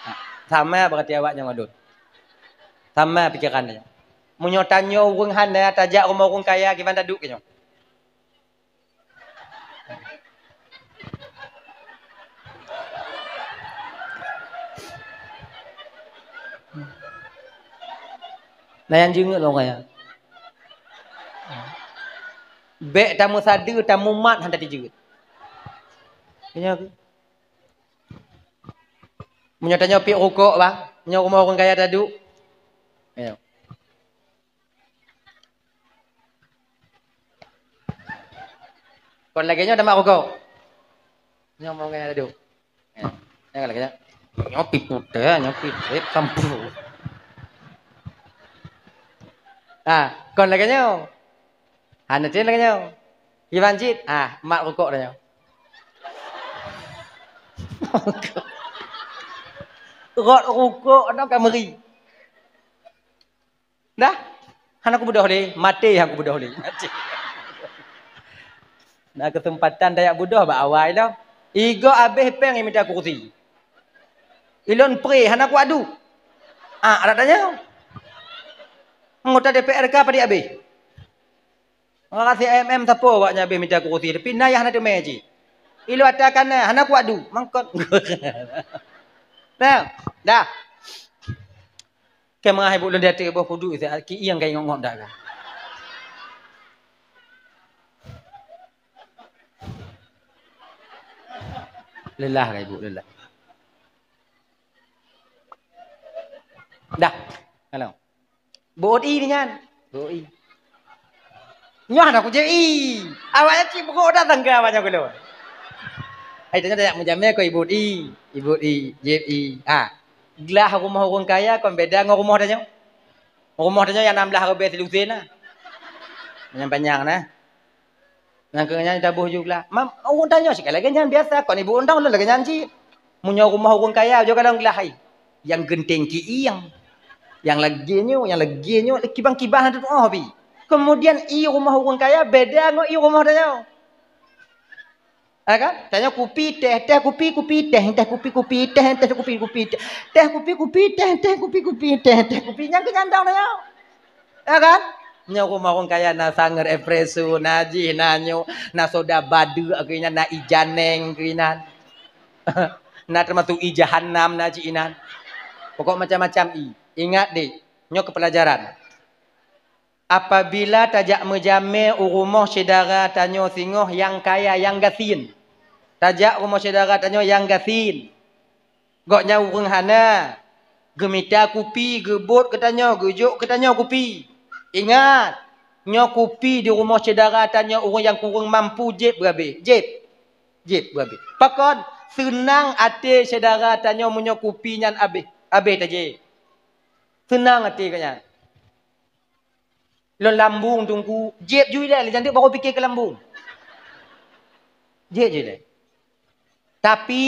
Ha, sama berarti awak nyoe ngon lôn. Sama pikeran nyoe. Meunyoe tanyoe ureueng hana tajak rumoh ureueng kaya, kiban taduek keu nyoe? Na nyang jeungeuet lom kaya. Bèk tameusadeue, tamumat han tati jeuet. Meunyoe tanyoe piep rukok, bah, nyoe rumoh ureueng kaya taduek. Ayo. Kon lagèe nyoe tamat rukok. Nyoe rumoh ureueng kaya taduek. Eh, jangan lagèe nyoe. Nyoe pi putéh, nyoe pi trép sampeu. Ah, kon lagèe nyoe. Hana cit lagèe nyoe. Kiban cit, ah, mat rukok dah nyoe. Rot rukok nyoe ka meuri. Dah, hana kubeudôh lé, maté han kubeudôh lé. Maté. Na keuseumpatan tajak beudôh bak awai lom. Igoe abéh péng imita kurusi. Ilôn pré hana kuadu. Ah, adak tanyoe. Anggota D P R ka padit abéh. Orang C M M sapo awaknyan abéh mita kurusi, tapi na nyang hana teumé cit. Ilôn ata kana, hana kuadu. Mangkot. Nah, dah. Keu meu'ah ibu lôn di ateueh boh kudu, ki ieng ka ingot-ngot dak ka. Lelah ka ibu, lelah. Dah. Halo. Buet ie nyan. Buet ie. Nyoe hana kujép ie. Awaknyan cit beugok dah tangga awaknyan keulôn. Hai, tanyoe tajak meujamé kon ibuet ie. Ibuet ie, jép ie. Ha. Glah rumoh ureueng kaya kon beda ngon rumoh tanyoe. Rumoh tanyoe nyang nam blah ribèe silusén na. Nyang panyang na. Nyang keu nyan taboh ju glah. Mam, ureueng tanyoe cit ka lagèe nyan biasa, kon ibu undang lôn lagèe nyan cit. Meunyoe rumoh ureueng kaya, jok kalon glah hai. Nyang geunteng ki ieng. Nyang lagèe nyoe, nyang lagèe nyoe, kiban-kiban hana tutoh pi. Keumudian ie rumoh ureueng kaya beda ngon ie rumoh tanyoe. Ha kan? Tanyoe kupi, téh, téh kupi, kupi, téh, téh kupi, kupi, téh, téh kupi, kupi, téh. Téh kupi, kupi, téh, téh kupi, kupi, téh, téh kupi. Nyang keu nyandang tanyoe. Ya kan? Nyoe rumoh ureueng kaya na sangeut espresso, na jih, na nyoe, na soda badeuk keu inan, na ija neng keu inan. Na teumasok ie jahanam na cit inan. Pokok macam-macam ie. Ingat deh, nyoe keu pelajaran. Apabila tajak meujamé u rumoh syedara tanyoe singoh nyang kaya, nyang gasien. Tajak rumoh syedara tanyoe nyang gasien. Gobnyan ureueng hana, geumita kupi, geubot keu tanyoe, geujok keu tanyoe kupi. Ingat, nyoe kupi di rumoh syedara tanyoe ureueng nyang kureueng mampu jép beurabéh. Jép. Jép beurabéh. Pakon? Seunang até syedara tanyoe meunyoe kupi nyan abéh, abéh tajép. Seunang até gobnyan. Lôn lambung Teungku, jieb ju ilèe, lé jandeuk barô pike keu lambung. Jieb ju ilèe. Tapi,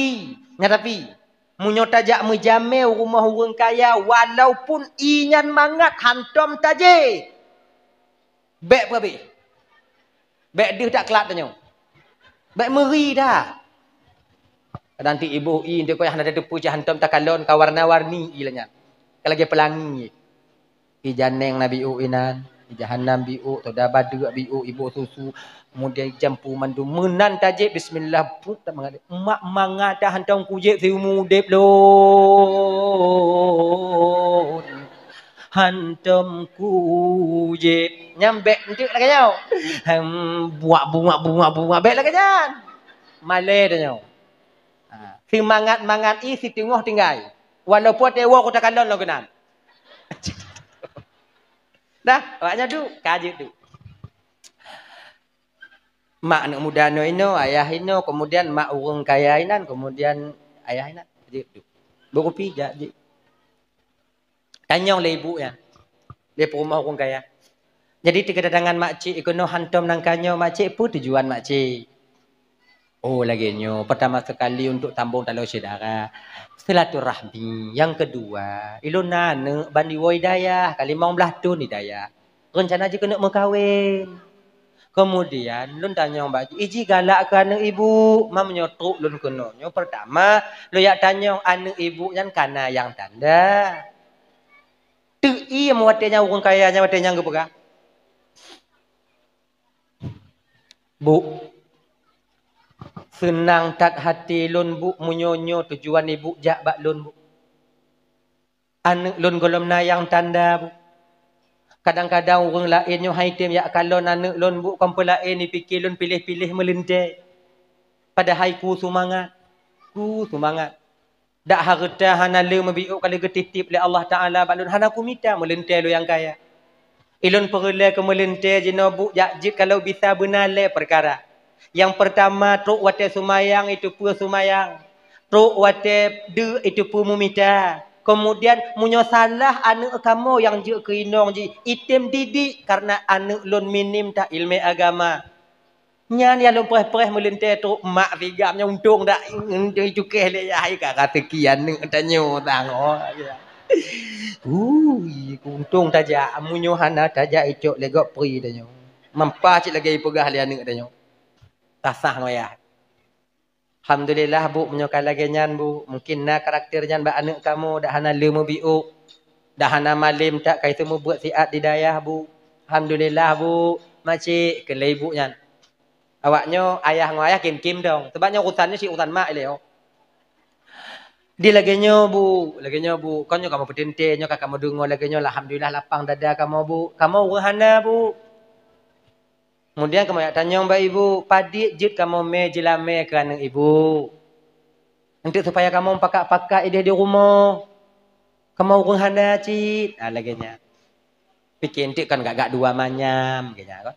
nyan tapi, meunyoe tajak meujamé u rumoh ureueng kaya, walaupun ié nyan mangat, hantom tajieb. Bèk peuhabéh. Bèk deuh that klat tanyoe. Bèk meuri that. Kadang ti iboh ié, enteuk kayah na tateupeue cit hantom takalon ka warna-warni ié lagèe nyan. Ka lagèe peulangi. Ié janeng na biôk inan, ié jahanam biôk, soda badeuk biôk, iboh susu, kemudian jampu mandum. Meunan tajieb bismillah, put that mangat. Mak mangat that hantom kujieb siumu udép lôn. Hantom kujieb. Nyan bèk enteuk lagèe nyoe. Hem, buak, buak, buak, buak, bèk lagèe nyan. Malèe tanyoe. Ha, seumangat-mangat ié siteungoh tinggai. Walaupun watèe woe ku takalon lom keunan. Dah, awak nyan duek, ka jeuet duek. Mak aneuk muda nyoe inoe, ayah inoe, kemudian mak ureueng kaya inan, kemudian ayah inan. Jeuet duek. Beuet kupi, jak jeuet. Tanyong lé ibu nyan. Lé peurumoh ureueng kaya. Jadi, teukedatangan makcik keunoe hantom nangka nyoe, "Makcik, peue tujuan makcik?" "Oh, lagèe nyoe, peurtama sekali untuk tambong taloe syedara, silaturahmi. Nyang keudua, ilôn na aneuk ban jiwoe i dayah, ka limong blaih thon i dayah. Rencana jih keuneuk meukawen. Kemudian, lôn tanyong bak jih, iji galak keu aneuk ibu, ma meunyoe trok lôn keunoe nyoe, peurtama, lôn jak tanyong aneuk ibu nyan ka na nyang tanda." Teuiem watèe nyan ureueng kaya nyan watèe nyan geupeugah, "Bu, seunang that até lôn, Bu, meunyoe nyoe tujuan ibu jak bak lôn, Bu. Aneuk lôn gohlom na nyang tanda, Bu. Kadang-kadang ureueng laén nyoe han item jak kalon aneuk lôn, Bu, kon peue laén, jipike lôn piléh-piléh meuleuntèe. Padahai ku seumangat, ku seumangat. Dak hareuta hana lé meubiôk ka lheueh geutitip lé Allah Taala bak lôn, hana kumita meuleuntèe lôn nyang kaya. Ilôn peureulèe keu meuleuntèe jinoe, Bu, jak jeuet kalau bisa beuna lhèe peukara. Nyang peurtama, trok watèe seumayang, jiteupeue seumayang. Trok watèe deuk, jiteupeue meumita. Keumudian, meunyoe salah aneuk kamoe nyang jeuet keu inong jih, item didik, kareuna aneuk lôn minim that ileumèe agama." Nyan nyang lôn preh-preh meuleuntèe trok mak sigam nyan, untông dak, untông cukéh lé yah, ka raseuki aneuk tanyoe tangoh. Ui, untông tajak, meunyoe hana tajak icok lé gob pri tanyoe. Mampa cit lagèe ipeugah lé aneuk tanyoe. Tasah ngon yah. Alhamdulillah, Bu, meunyoe ka lagèe nyan, Bu, mungkin na karakter nyan bak aneuk kamoe, dak hana lé meubiôk, dak hana malem that ka iseumeubuet siat di dayah, Bu. Alhamdulillah, Bu, makcik, kheun lé ibu nyan. Awak nyoe ayah ngon ayah kém-kém dong. Sabab nyoe urusan nyoe cit urusan mak ilèe. Di lagèe nyoe, Bu, lagèe nyoe, Bu. Kon nyoe kamoe peuteuntèe, nyoe ka kamoe deungoe lagèe nyoe, alhamdulillah lapang dada kamoe, Bu. Kamoe ureueng hana, Bu. Keumudian kamoe jak tanyong bak ibu, "Padit jeuet kamoe mè jeulamèe keu aneuk ibu? Untuk supaya kamoe pakat-pakat idéh di rumoh. Kamoe ureueng hana cit." Ah, lagèe nyan. Pike enteuk kan gak-gak dua manyam, lagèe nyan kan.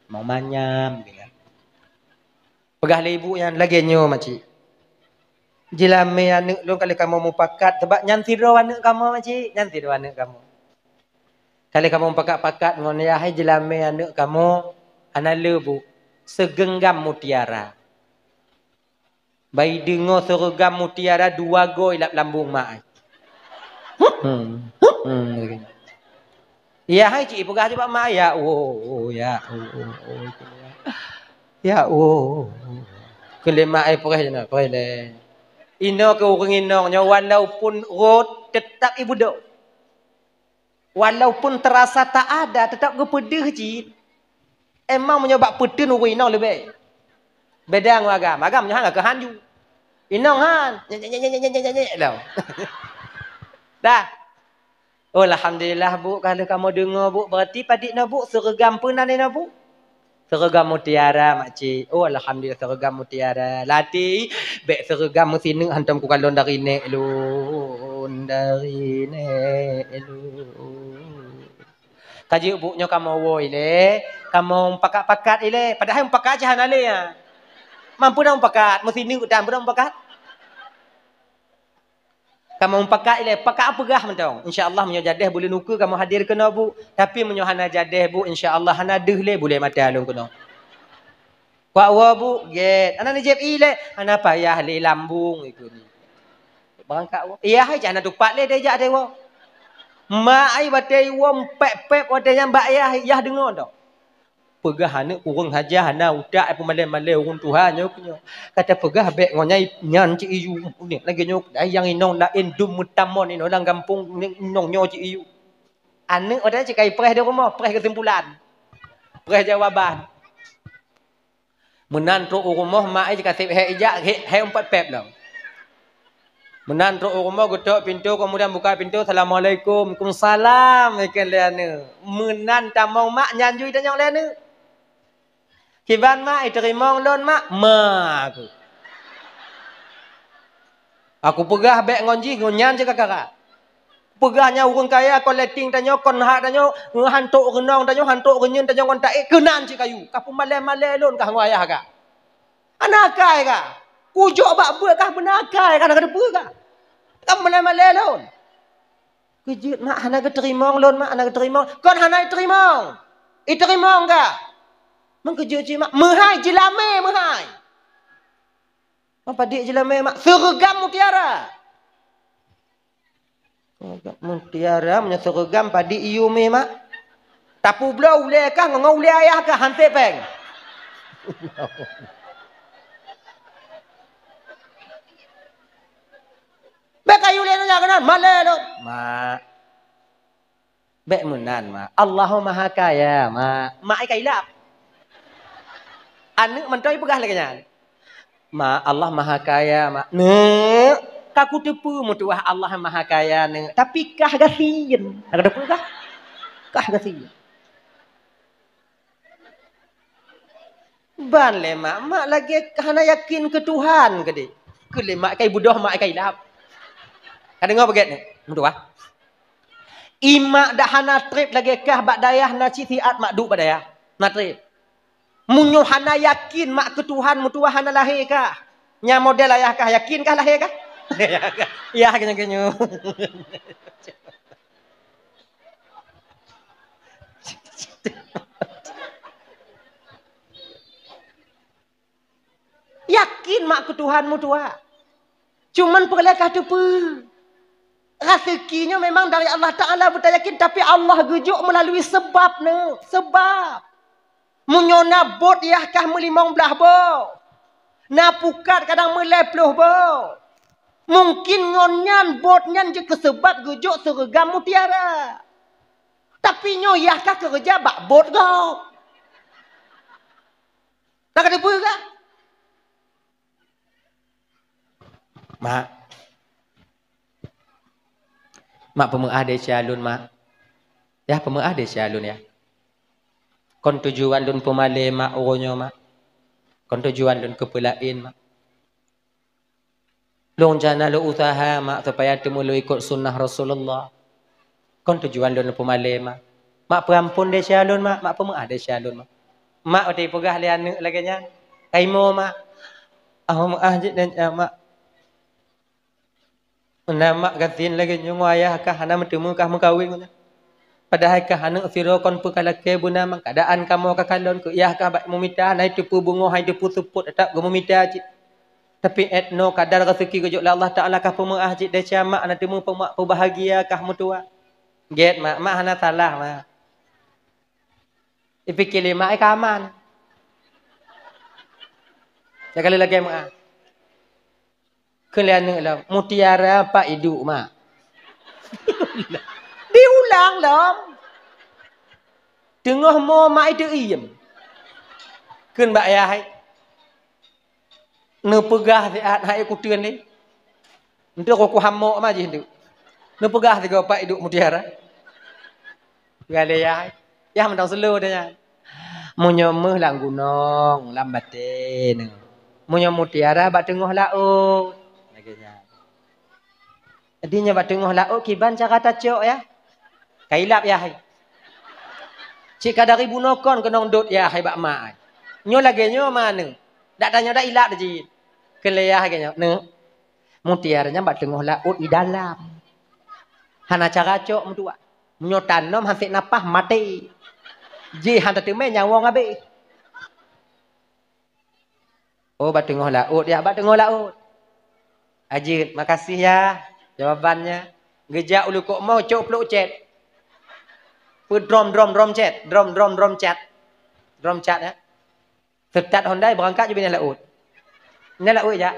Mau manyam, lagèe nyan. Peugah lé ibu nyan, "Lagèe nyoe, makcik. Jeulamèe aneuk lôn ka lheueh kamoe mupakat, sabab nyan sidroe aneuk kamoe, makcik. Nyan sidroe aneuk kamoe. Ka lheueh kamoe mupakat-pakat ngon yah, hai jeulamèe aneuk kamoe, hana lé, Bu. Seugeunggam mutiara." Bah ideungoe seugeunggam mutiara dua goe ilap lambông mak ai. Hmm, hmm, hmm. Yah hai cit ipeugah bak mak, "Ya Allah, ya Allah, ya Allah." Kheun lé mak ai, "Preh jinoe, preh lé." Inoe keu ureueng inong nyoe, walaupun rhot, teutap ibeudôh. Walaupun teurasa tak ada, teutap geupeudeuh cit. Emang meunyoe bak peuteun ureueng inong leubeh. Beda ngon agam. Agam nyoe han ka keuhan ju. Inong han. Nyek, nyek, nyek, nyek, nyek, nyek, nyek, nyek, lom. Dah. Oh, alhamdulillah, Bu, ka lheueh kamoe deungoe, Bu. Berarti padit nyoe, Bu, seureugam peue nan inoe, Bu? Seureugam mutiara, makcik. Oh, alhamdulillah, seureugam mutiara. Lati, bèk seureugam meusineuk hantom kukalon dari nèk lôn, dari nèk lôn. Ka jeuet, Bu, nyoe kamoe woe ilèe, kamoe pakat-pakat ilèe. Padahai pakat cit hana lé, ya. Mampu dak pakat, meusineuk tan, peue dak pakat? Kamoe pakat ilée, pakat peugah mantong. Insya Allah meunyoe jadeh buleuen ukeue kamoe hadir keunoe, Bu. Tapi meunyoe hana jadeh, Bu, insya Allah hana deuh lé buleuen maté lôn keunoe. Kuat woe, Bu, gét. Hana neujép ilée, hana payah lé lambung ikeu ni. Barangkat woe. Iyah ai hana tupat lé dijak teuwoe. Mak ai watée iwoe pép-pép watée nyan bak yah, yah deungoe tau. Peugah aneuk ureueng hajah hana utak, peumalée-malée ureueng tuha nyoe keu nyoe. Ka tapeugah bék ngon nyang nyan cit iyue. Lagée nyoe nyang inong laén dum meutamong inong lam gampông, inong nyoe cit iyue. Aneuk watée nyan cit ka ipreh di rumoh, preh keusimpulan. Preh jawaban. Meunan trok u rumoh, mak jih kaseb hék ijak, hék, hék umpet pép lom. Meunan trok u rumoh, geutok pintoe, keumudian buka pintoe, "Assalamualaikum." "Waalaikumsalam," ikheun lé aneuk. Meunan tamong mak, nyan jih itanyong lé aneuk. "Kiban mak, iteurimong lôn mak?" "Ma," kheun. Aku peugah bék ngon jih, ngon nyan cit kakara. Peugah nyan ureueng kaya, kon leteng tanyoe, kon hak tanyoe, hantok reunong tanyoe, hantok reunyeun tanyoe ngon taék, keunan cit kayu. Ka peumalée-malée lôn kah ngon ayah kah. Hana akai kah. Kujok bak beuet kah beuna akai kah, hana kateupeue kah. Ka peumalée-malée lôn. Keujeuet mak, hana geuteurimong lôn mak, hana geuteurimong. Kon hana iteurimong. Iteurimong kah. Meukeujeuet cit mak, meuhai jilamé meuhai. Mak, padit jilamé mak, seureugam mutiara. Mutiara meunyoe seureugam padit iyue mé mak. Tapubloe ulée kah ngon ulée ayah kah, han sép péng. Bék kayu lé nyan keunan, malée lôn. Mak. Bék meunan, Mak. Allah Maha Kaya, Mak. Mak ai ka ilab. Aneuk mantong ipeugah lagée nyan. Mak, Allah Maha Kaya, Mak. Neuk, ka kuteupeue meutuwah Allah Maha Kaya, Neuk. Tapi kah gasien. Ka kuteupeue kah? Kah gasien. Ban lé mak, mak lagée hana yakin keu Tuhan keudeh. Keu lé mak kai beudôh, mak kai lab. Ka deungoe beugét nyoe? Meutuwah. Imak dak hana treb lagée kah bak dayah na cit siat mak duek bak dayah. Na treb. Meunyoe hana yakin mak keu Tuhan, meutuwah hana lahé kah. Nyang model ayah kah, yakin kah lahé kah? Yah, keunyoe-keunyoe. Yakin mak keu Tuhan meutuwah. Cuman peureulée kah teupeue. Raseuki nyoe memang dari Allah Taala beutayakin, tapi Allah geujok meulalu seubab nyoe, seubab. Meunyoe na bot yah kah meulimong blaih boh, na pukat kadang meulhèe ploh boh. Mungkin ngon nyan bot nyan jeuet keu seubab geujok seureugam mutiara. Tapi nyoe yah kah keureuja bak bot gob. Na kateupeue kah? Mak. Mak, peumeu'ah desya lôn, Mak. Yah, peumeu'ah desya lôn, yah. Kon tujuan lôn peumalée, Mak, uroe nyoe, Mak. Kon tujuan lôn keu peulaén, Mak. Lôn rencana lôn useuha, Mak, supaya teumé lôn ikot sunnah Rasulullah. Kon tujuan lôn peumalée, Mak. Mak, peuampôn desya lôn, Mak. Mak, peumeu'ah desya lôn, Mak. Mak, watée peugah lé aneuk lagée nyan, kaimoe, Mak. Ah, meu'ah jih dan, ah, Mak. Meunan mak gasien lagée nyoe ngon ayah kah hana meuteumé kah meukawen ngon nyan. Padahai kah aneuk sidroe kon peu ka lakée beuna meukeadaan kamoe ka kalon keu yah kah bak meumita, hana teupeu beungoh, hana teupeu seupôt, teutap geumeumita cit. Tapi 'et noe kadar raseuki geujok lé Allah Taala kah peumeu'ah cit desya mak hana teumé peumak peubahagia kah meutuwah. Gét mak, mak hana salah mak. Ipike lé mak ai ka aman. Cakap lé lagée mak. Kheun lé aneuk lom, "Mutiara pat iduek, Mak?" Diulang lom. Teungoh mo mak iteuiem. Kheun bak yah hai, "Neupeugah siat hai kuteun lé. Enteuk ku hamok ma jih enteuk. Neupeugah sigoe pat iduek mutiara." Peugah lé yah hai. Yah mantong seuleu deh nyan. Meunyoe meuh lam gunong, lam batée neuh. Meunyoe mutiara bak teungoh laôt. Lagée nyan. Jadi nyoe bak teungoh laôt kiban cara tacok yah. Ka ilab yah hai. Cit ka dari bunoe kon keunong dot yah hai bak mak hai. Nyoe lagée nyoe ma neuh. Dak tanyoe dak ilab jih. Kheun lé yah hai nyoe. Neuh. Mutiara nyan bak teungoh laôt i dalam. Hana cara cok meutuah. Meunyoe tanom hase napas maté. Jih hana teumé nyawong habéh. Oh, bak teungoh laôt ya, bak teungoh laôt. Ajeuet, makasih ya jawabannya. Geujak u lukok mo cok plok cet. Peu drom, drom, drom cet, drom, drom, drom cat. Drom cat ya. Seutat hondai beurangkat ju binéh laôt. Binéh laôt jak.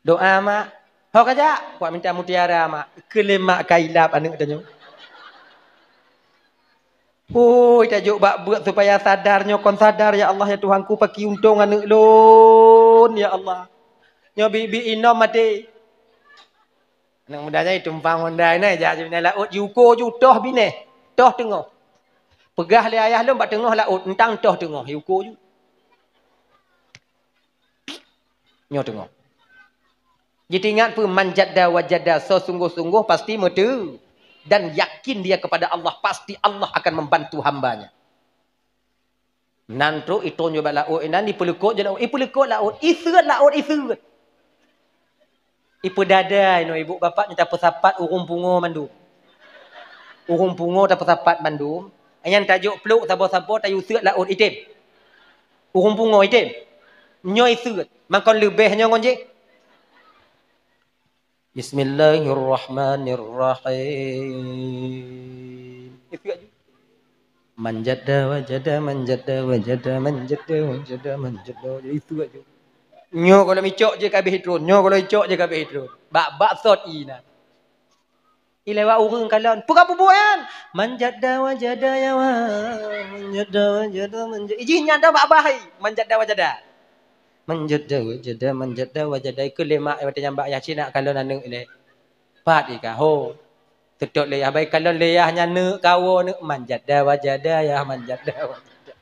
Doa mak. Ho ka jak, kuat minta mutiara mak. Keu lé mak ka ilab aneuk tanyoe. Ui, tajok bak beuet supaya sadar nyoe kon sadar, ya Allah, ya Tuhanku, paki untông aneuk lôn, ya Allah. Nyoe biet-biet inom maté. Aneuk muda nyan itumpang hondai na, jak ju binéh laôt, jiuko ju toh binéh, toh teungoh. Peugah lé ayah lôn bak teungoh laôt, eunteuk toh teungoh, jiuko ju. Nyoe teungoh. Jiteuingat peue, "Man jadda wajada", soe sunggoh-sunggoh pasti meuteu, dan yakin dia kepada Allah, pasti Allah akan membantu hamba-Nya. Nan trok itron jih bak laôt, inan ipeuleukoe jih laôt, ipeuleukoe laôt, iseuet laôt, iseuet. Ipeudada inoe ibu bapak nyoe tapeusapat ureuëng pungoe mandum. Ureuëng pungoe tapeusapat mandum. Nyan tajok plok saboh-saboh tayue seuet laôt item. Ureuëng pungoe item. Nyoe iseuet. Mangkon leubeh nyoe ngon jih. Bismillahirrahmanirrahim. Iseuet ju. Man jadda wajada, man jadda wajada, man jadda wajada, man jadda wajada. Iseuet ju. Nyoe kalau micok je kabeh itron, nyoe kalau icok je kabeh itron. Bak bak sot inan. Ilewat ureuëng kalon. Peugah bubuet nyan. Man jadda wajada ya wa. Man jadda wajada, man jadda. Ijih nyan dah bak bah hai. Man jadda wajada. Man jadda wajada, man jadda wajada. Ikeu lé mak watée nyang bak yah cina kalon aneuk ilée. Pat ika ho. Teutot lé yah bai kalon lé yah nyan neuk kawo neuk man jadda wajada ya man jadda wajada.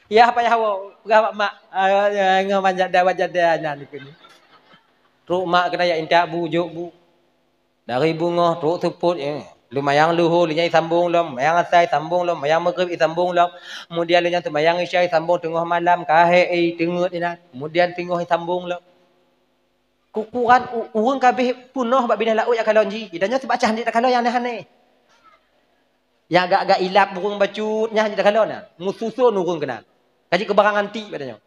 Yah payah wo. Peugah bak mak. Ah, ya, ngon man jadda wajada nyan ikeu ni. Trok mak keunan ya intak bu jok bu. Dari beungoh trok seupôt, eh, leumayang luho, lheueh nyan isambong lom, mayang asai isambong lom, mayang maghrib isambong lom. Kemudian lheueh nyan seumayang isya isambong teungoh malam, ka hék, eh, teungeut inan. Kemudian singoh isambong lom. Kukuran u-, ureuëng kabeh peunoh bak binéh laôt jak kalon jih. Itanyoe sibak cah nyan takalon nyang aneh-aneh. Nyang agak-agak ilab ureuëng bacut nyan jih takalon na. Meususon ureuëng keunan. Ka jeuet keu barang antik bak tanyoe.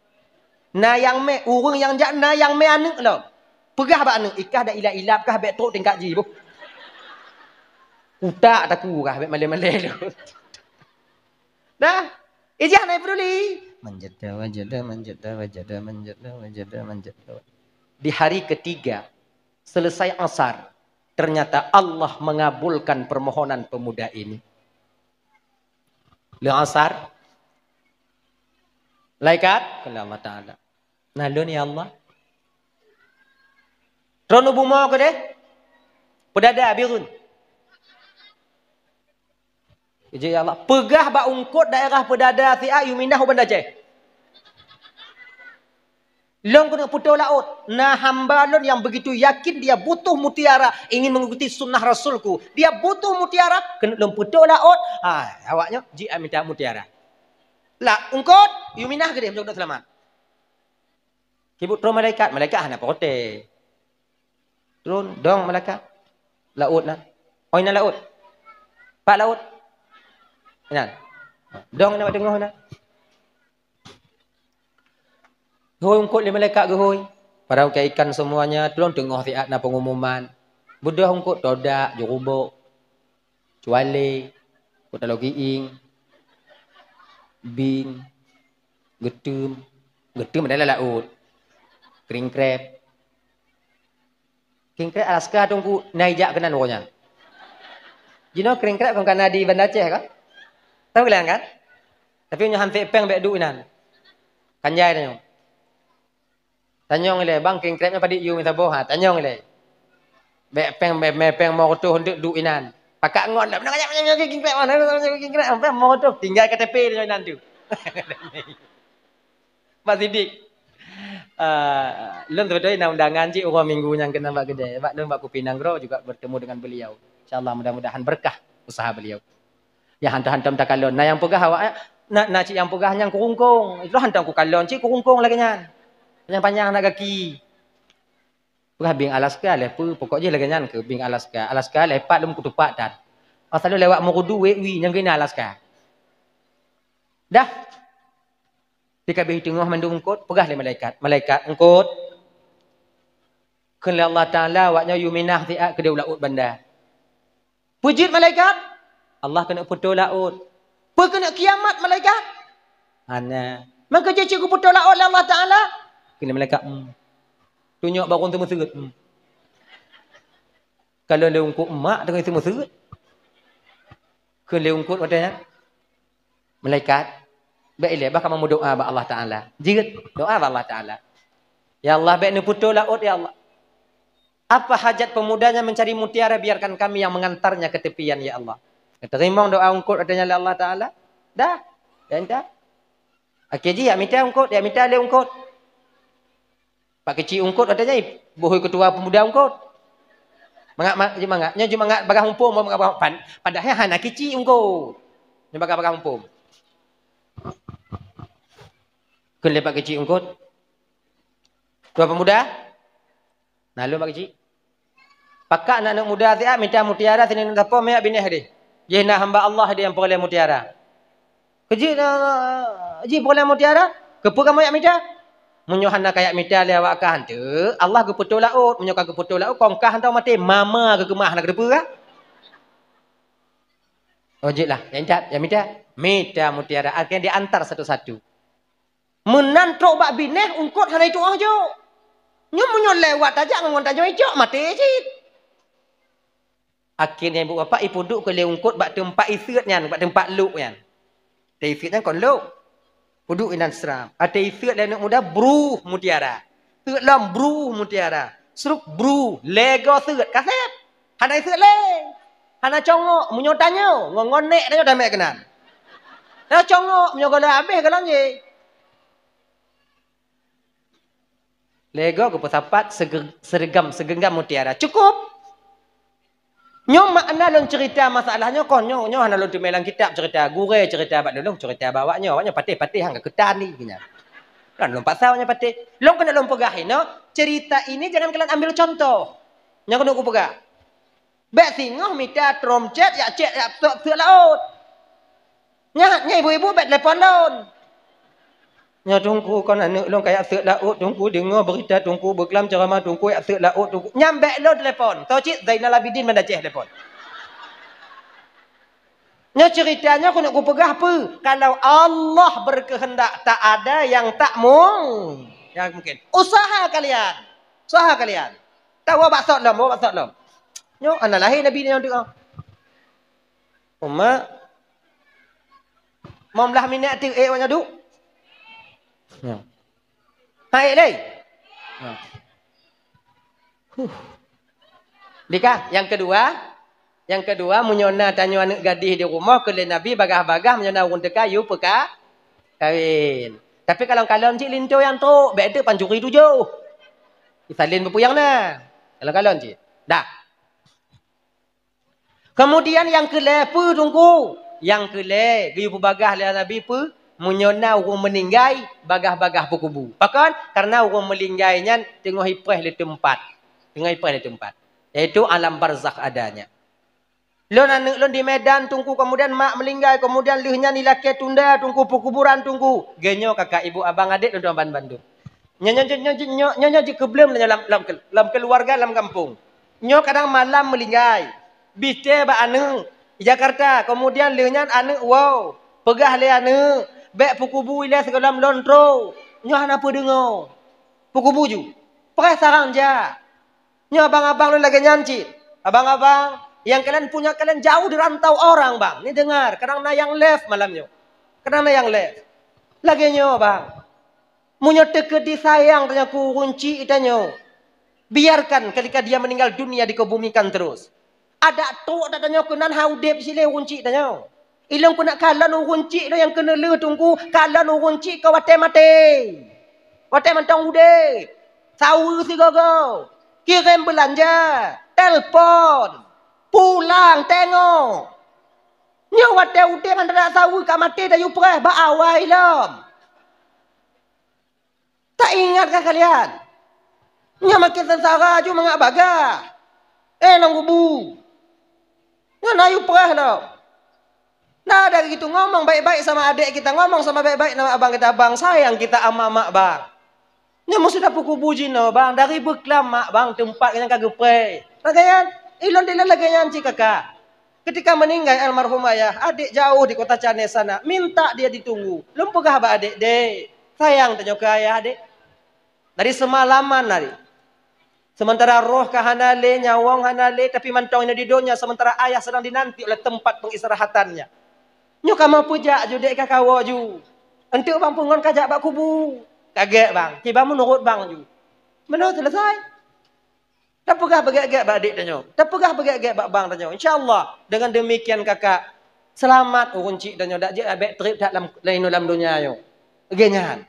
Na nyang mé, ureuëng nyang jak na nyang mé aneuk lom. Peugah bak aneuk, "Ikah dak ilab-ilab kah, bék trok tingkat jih, boh." Utak taku kah, bék malée-malée lom. Dah, ijih na peduli. Man jadda wajada, man jadda wajada, man jadda wajada, man jadda wajada. Di hari ketiga, selesai asar, ternyata Allah mengabulkan permohonan pemuda ini. Leueng asar, malaikat kheun lé Allah Taala, "Na lôn, ya Allah." Tron u bumoe keudeh, peudada bireuen. Ijak, "Ya Allah, peugah bak eungkôt daerah peudada siat yue minah u Banda Aceh." Lôn keuneuk peutoe laôt, na hamba lôn nyang begitu yakin dia butuh mutiara, ingin mengikuti sunnah Rasulku. Dia butuh mutiara, keuneuk lôn peutoe laôt. Ha, awaknyoe jih mita mutiara. Lah, eungkôt, yue minah keudeh, meunyoe keuneuk seulamat. Kibuet tron malaikat, malaikat hana protes. Tron, dong malaikat. Laôt na. Oi, na laôt. Pak laôt. Nyan. Dong na bak teungoh na. Geuhôi eungkôt lé malaikat geuhôi. Para ukée ikan semuanya, tulông teungoh siat na pengumuman. Beudôh eungkôt todak, jurubok, cualé, eungkôt taloe giing, bing, geuteum, geuteum adalah laôt, kring kreb. Kring kreb Alaska teungku na ijak keunan uroe nyan. Jinoe kring kreb kon ka na di Banda Aceh kan? Tahu kalian kan? Tapi nyoe han sép péng bék duek inan. Kan jai tanyoe. Tanyong ilée, "Bang, kring kreb nyan padit yue mita boh?" Ha, tanyong ilée. Bék péng, bék mé péng mo reutôh duek inan. Pakat ngon dah. Kring kreb, kring kreb, péng mo reutôh. Tinggai K T P nyoe inan tu. Pak Sidik. Ah, lôn seubeutoe na undangan cit uroe minggu nyang keunan bak keudè. Bak lôn bak Kupi Nanggroe juga bertemu dengan beliau. Insya Allah mudah-mudahan berkah usaha beliau. Ya hantom-hantom takalon. Na nyang peugah awak, na, na cit nyang peugah nyang kurungkong. Itu hantom kukalon cit kurungkong lagée nyan. Panyang-panyang na gaki. Peugah bing Alaska lé peue, pokok jih lagée nyan keu bing Alaska. Alaska lé pat lom kutupat that. Masa lewat Meurudu wék wie nyang keunan Alaska. Dah. Di kabeh teungoh mandum eungkot, peugah lé malaikat, "Malaikat, eungkot." Kheun lé Allah Taala, "Awak nyoe yue minah siat keudeh u laôt banda." Peue jeuet malaikat? Allah keuneuk putôh laôt. Peue keuneuk kiamat malaikat? Hana. Maka jih cit geuputôh laôt lé Allah Taala? Kheun lé malaikat, "Hmm." Tunyok barô teumeuseut. Hmm. Kalau lé eungkot mak teungoh teumeuseut. Kheun lé eungkot watée nyan, "Malaikat, bék ilée, bah kamoe meudoá bak Allah Taala." Jeuet, doá bak Allah Taala. "Ya Allah, bék neuputôh laôt, ya Allah. Apa hajat pemudanya mencari mutiara, biarkan kami yang mengantarnya ke tepian, ya Allah." Geuteurimong doá eungkot watée nyan lé Allah Taala. Dah, dan dah. Akhé jih jak mita eungkot, jak mita lé eungkot. Pak Keuchik eungkot watée nyan, boh keutua pemuda eungkot. Mangat, ma-, jeuet mangat. Nyoe jeuet mangat bagah muphom, mangat bagah pan-, padahai hana keuchik eungkot. Nyoe bagah-bagah muphom. Kheun lé Pak Keuchik eungkot, "Tuan pemuda, na lôn Pak Keuchik. Pakak na aneuëk muda siat mita mutiara sinan sapo meuyak binéh deh. Jih na hamba Allah deh nyang peureulée mutiara." "Keuji, eh, jih peureulée mutiara? Keupeue kamoe jak mita?" "Meunyoe hana kayak mita lé awak kah, hanteuk Allah geuputôh laôt. Meunyoe ka geuputôh laôt, kong kah hantom maté, mama geukeumah hana keuteupeue kah?" "Oh, jeuet lah, jak mita, jak mita." Mita mutiara, akhirnya diantar satu-satu. Meunan trok bak binéh eungkot hana itu'oh jok. Nyoe meunyoe lewat tajak ngon tanyoe icok, maté cit. Akhirnya ibu bapak ipeuduek keu lé eungkot bak teumpat iseuet nyan, bak teumpat lok nyan. Watée iseuet nyan kon lok. Peuduek inan seram. Watée iseuet lé aneuëk muda bruh mutiara. Seuet lom bruh mutiara. Sruk bruh, lego seuet, ka sép. Hana iseuet lé. Hana congok, meunyoe tanyoe, ngon, ngon nék tanyoe damé keunan. Hana congok, meunyoe gohlom habéh gohlom jih. Lego geupeusapat sege-, seregam, segenggam mutiara. Cukup. Nyoe makna lôn cerita masalah nyoe kon, nyoe, nyoe hana lôn teumé lam kitab cerita. Gurée cerita bak lôn, lôn cerita bak awak nyoe. Awak nyoe patéh-patéh han ka keutan ni, nyan. Kan lôn paksa awak nyoe patéh. Lôn keuneuk lôn peugah inoe, cerita ini jangan kalian ambil contoh. Nyoe keuneuk kupeugah. Bék singoh mita trom cét, jak cét, jak seuek, seuek laôt. Nyan, nyan ibu-ibu bék telepon lôn. "Nyoe Teungku kon aneuëk lôn ka jak seuek laôt, Teungku deungoe beurita Teungku beuklam ceramah Teungku jak seuek laôt Teungku." Nyan bék lôn telepon. Soe cit? Zainal Abidin Banda Aceh telepon. Nyoe cerita nyoe keuneuk kupeugah peue? Kalau Allah berkehendak tak ada yang tak mung-, yang mungkin. Usaha kalian. Usaha kalian. Tawoe bak sot lom, woe bak sot lom. Nyoe hana lahé Nabi nyoe teuka. Umat. Mom lah minèt teuk ék awak nyan duek. Nyoe. Hai lé. Nyoe. Huh. Dikah, yang kedua, yang kedua, meunyoe na tanyoe aneuëk gadih di rumoh, keu lé Nabi bagah-bagah, meunyoe na ureuëng teuka, yue peuka-, kawin. Tapi kalon-kalon cit linto nyang trok, bék teuk pancuri tujoh. Isalin peupuyang na. Kalon-kalon cit. Dah. Kemudian nyang keulhèe peue Teungku? Nyang keulhèe geuyue peubagah lé Nabi peue? Meunyoe na ureuëng meuninggai, bagah-bagah peukubu. Pakon? Karena ureuëng meuninggai nyan teungoh ipreh lé teumpat. Teungoh ipreh lé teumpat. Yaitu alam barzakh adanya. Lôn aneuëk lôn di Medan Teungku, kemudian mak meuninggai, kemudian lheueh nyan ilakèe tunda Teungku peukuburan Teungku. Geuh nyoe kakak, ibu, abang, adék lôn tuan ban bandum. Nyoe, nyoe, nyoe, nyoe, nyoe, nyoe, nyoe jikeubleuem lé nyoe lam, lam, lam keuluwarga lam gampông. Nyoe kadang malam meulinggai, bistée bak aneuëk Jakarta, keumudian lheueh nyan aneuëk woe, peugah lé aneuëk, bék peukubu ilée sigohlom lôn trok. Nyoe hana peudeungoe. Peukubu ju. Preh sarang jak. Nyoe abang-abang lôn lagée nyan cit. Abang-abang, nyang kalian punya kalian jauh di rantau orang, bang. Ni dengar, kadang na nyang live malam nyoe. Kadang na nyang live. Lagée nyoe, bang. Meunyoe teukeudi sayang tanyoe keu ureuëng chik tanyoe, biarkan ketika dia meninggal dunia dikebumikan terus. Adak trok that tanyoe keunan han udeb silé ureuëng chik tanyoe. Ilôn keuneuk kalon ureuëng chik lôn nyang keuneuk lheueh Teungku, kalon ureuëng chik ka watée maté. Watée mantong udeb, saweue sigoe-goe, kirém beulanja, telpon, pulang, tengok. Nyoe watée udeb hana saweue ka maté tayue preh bak awai lom. Taingat kah kalian? Nyan makin sengsara ju mangat bagah. Eh, lam kubu. Nyan ayue preh lom. Nah, dari itu ngomong baik-baik sama adik kita, ngomong sama baik-baik sama abang kita, "Bang, sayang kita ama mak, Bang." Nyan meusudah peukubu jinoe, Bang, dari beuklam mak, Bang, teumpat nyang ka geupreh. Lagèe nyan, ilôn dilôn lagèe nyan cit kakak. Ketika meninggai almarhum ayah, adik jauh di kota Cane sana, minta dia ditunggu. Lôn peugah bak adik, "Dek, sayang tanyoe keu ayah, Dek." Dari seumalaman hari. Sementara roh ka hana lé, nyawöng hana lé, tapi mantong inoe di donya, sementara ayah sedang dinanti oleh tempat pengistirahatannya. Nyoe kamoe peujak ju, dek ka kawoe ju. Enteuk bang peue ngon kajak bak kubu. Kagèt bang, kiban meunurot bang ju. Meunoe selesai. Tapeugah beugèt-gèt bak adik tanyoe. Tapeugah beugèt-gèt bak bang tanyoe. Insya Allah, dengan demikian kakak, seulamat ureueng chik tanyoe dak jeuet abék trép that lam, lam, lam donya nyoe. Lagèe nyan.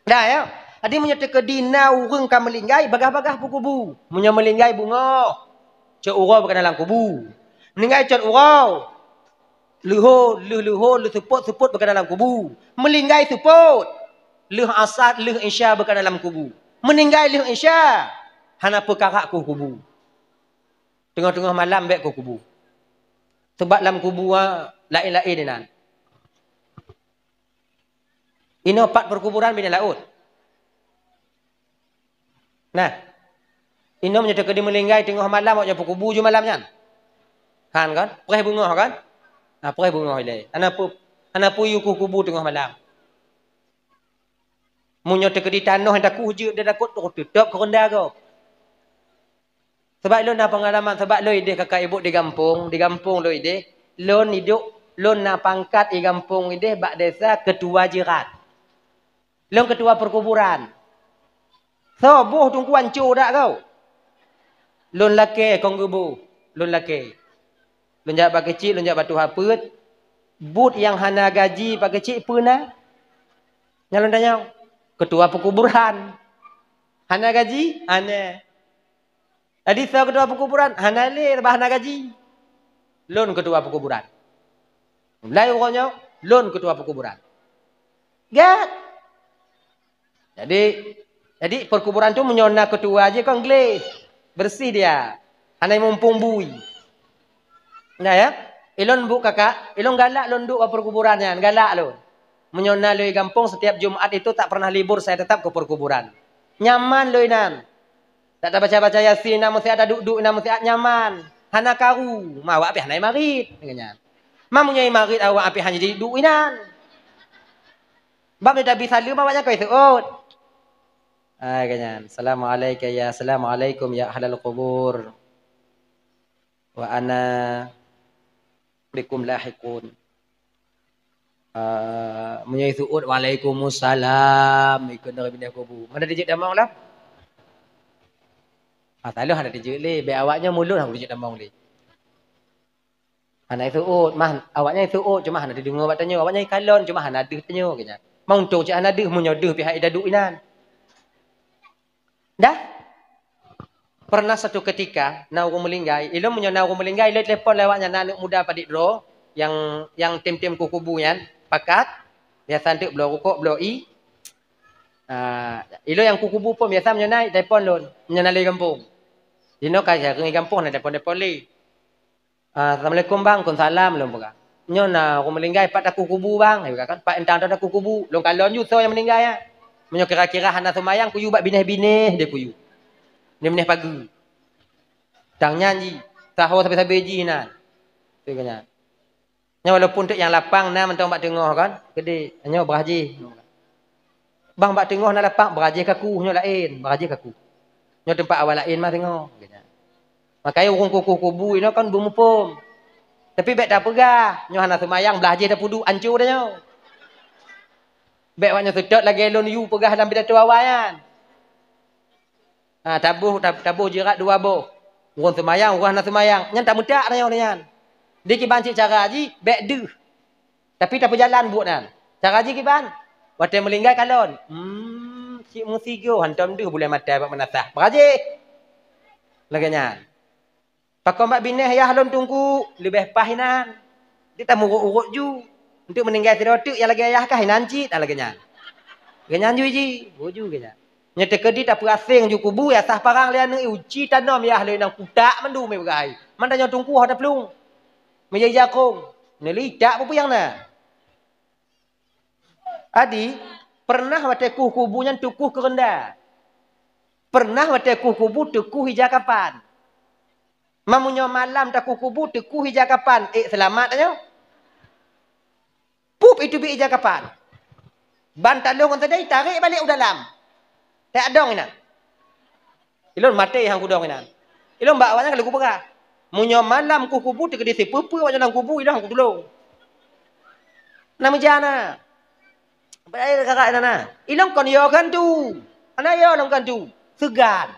Dah ya. Jadi meunyoe teukeudi na ureueng ka meulinggai, bagah-bagah peukubu. Meunyoe meulinggai beungoh, cot uroe beukeunong lam kubu. Meulinggai cot uroe, leuhô, lheuh leuhô, lheuh seupôt, seupôt beukeunong lam kubu. Meulinggai seupôt, lheuh asar, lheuh isya beukeunong lam kubu. Meuninggai lheuh isya, hana peukarak ku kubu. Teungoh-teungoh malam bèk ku kubu. Sabab lam kubu, ah, laén-laén inan. Inoe pat peukuburan binéh laôt. Nah, inoe meunyoe teukeudi meulinggai teungoh malam, awak nyan peukubu ju malam nyan. Han kan? Preh beungoh kan? Nah, preh beungoh ilèe. Hana peu-, hana peuyue ku kubu teungoh malam. Meunyoe teukeudi tanoh nyang taku jeuet, dia takot teutôp keu reunda gob. Sabab lôn na peungalaman, sabab lôn idéh kakak ibu di gampông, di gampông lôn idéh, lôn iduek, lôn na pangkat di gampông idéh bak desa ketua jiran. Lôn ketua perkuburan. Soe boh teungku anco dak kau? Lôn lakèe kong geuboh, lôn lakèe. Lôn jak bak keuchik, lôn jak bak tuha peuet. Buet nyang hana gaji bak keuchik peue na? Nyan lôn tanyong. Ketua perkuburan. Hana gaji? Hana. Jadi soe ketua perkuburan? Hana lé, bah hana gaji. Lôn ketua perkuburan. Mulai uroe nyoe, lôn ketua perkuburan. Gèt. Jadi, jadi perkuburan tu meunyoe na ketua jih kon gleh. Bersih dia. Hana mumpung bui. Nah ya. Ilôn bu kakak, ilôn galak lôn duek bak perkuburan nyan, galak lôn. Meunyoe na lôn di gampông, setiap Jumat itu tak pernah libur saya tetap ke perkuburan. Nyaman lôn inan. Dak tabaca-baca Yasin, na meusiat, taduek-duek, na meusiat nyaman. Hana karu, ma awak pih hana marit, lagèe nyan. Ma meunyoe marit awak pih hana jiduek inan. Bab ni tabi saleuem awak nyan keu seuôt. Ai, lagèe nyan. Assalamualaikum ya, assalamualaikum ya ahlal qubur. Wa ana bikum lahiqun. Ah, meunyoe seuôt, "Waalaikumsalam," ikot dari binéh kubu. Mana dijeuet tamong lah? Ah, taloh hana dijeuet lé. Bèk awak nyan mulod hana dijeuet tamong lé. Hana seuôt, mah awak nyan seuôt, cuma hana dideungoe bak tanyoe. Awak nyan kalon, cuma hana deuh tanyoe, lagèe nyan. Meuntông cit hana deuh, meunyoe deuh pihak ida duek inan. Dah. Pernah satu ketika, na ureueng meulinggai, ilôn meunyoe na ureueng meulinggai, ilôn telepon lé awak nyan, na aneuk muda padit droe, nyang, nyang tem-tem ku kubu nyan, pakat, biasa enteuk bloe rukok, bloe ie. Ah, ilôn nyang ku kubu pun biasa meunyoe na telepon lôn, meunyoe na lé gampông. Jinoe ka jareueng di gampông na telepon-telepon lé. "Ah, assalamualaikum, Bang." "Waalaikumsalam," lôn peugah. "Nyoe na ureueng meulinggai, pat taku kubu, Bang?" Lôn peugah kan, "Pat intan taku kubu." Lôn kalon ju soe nyang meuninggai nyan. Meunyoe kira-kira hana seumayang, kuyue bak binéh-binéh deh kuyue. Binéh-binéh pageue. Tang nyan jih, saho sabe-sabe jih nan. Lagèe nyan. Nyoe walaupun teuk nyang lapang na mantong bak teungoh kan, keudéh, nyoe brah jih. Bang, bak teungoh na lapang, brah jih kaku, nyoe laén, brah jih kaku. Nyoe teumpat awak laén mah teungoh. Makajih ureueng kuku kubu inoe kan beumuphom. Tapi bèk tapeugah, nyoe hana seumayang, brah jih tapeuduek, ancô tanyoe. Bèk awak nyoe seutôt lagèe lôn yue peugah lam pidato awai nyan. Ha, taboh, tab-, taboh jirat dua boh. Ureueng seumayang, ureueng hana seumayang. Nyan tameutak tanyoe nyan. Di kiban cit cara jih, bèk deuh. Tapi tapeujalan buet nyan. Cara jih kiban? Watèe meulinggai kalon. Hmm, cit meusigoe hantom deuh buleuen mata bak meunasah. Brah jih. Lagèe nyan. Pakon bak binéh yah lôn teungku, leubeh paih inan. Di tamurot-urot ju. Enteuk meuninggai sidroe teuk nyang lagèe yah kah inan cit, ah, lagèe nyan. Lagèe nyan ju jih. Oh, ju lagèe nyan. Nyoe teukeudi tapeuaséng ju kubu, ya sah parang lé aneuk, uci tanom yah lé nang kutak mandum, eh, peugah hai. Man tanyoe teungku ho taplueng. Meujai jakong. Neuli tak peue-peue nyang na. Adi, pernah watée kueh kubu nyan teukueh keureunda. Pernah watée kueh kubu teukueh ija kapan. Meunyoe malam takueh kubu teukueh ija kapan, ék seulamat tanyoe. Pup iteubiet ija kapan. Ban taloh ngon seudeh, tarek balek u dalam. Tak dong inan. Ilôn maté han kudong inan. Ilôn bak awaknyan ka lheueh kupeugah. Meunyoe malam kueh kubu teukeudi sipeue-peue awaknyan lam kubu, ilôn han kutulông. Na meujan na. Bak kakak inan na. Ilôn kon yo keu hantu. Hana yo lôn keu hantu. Seugan.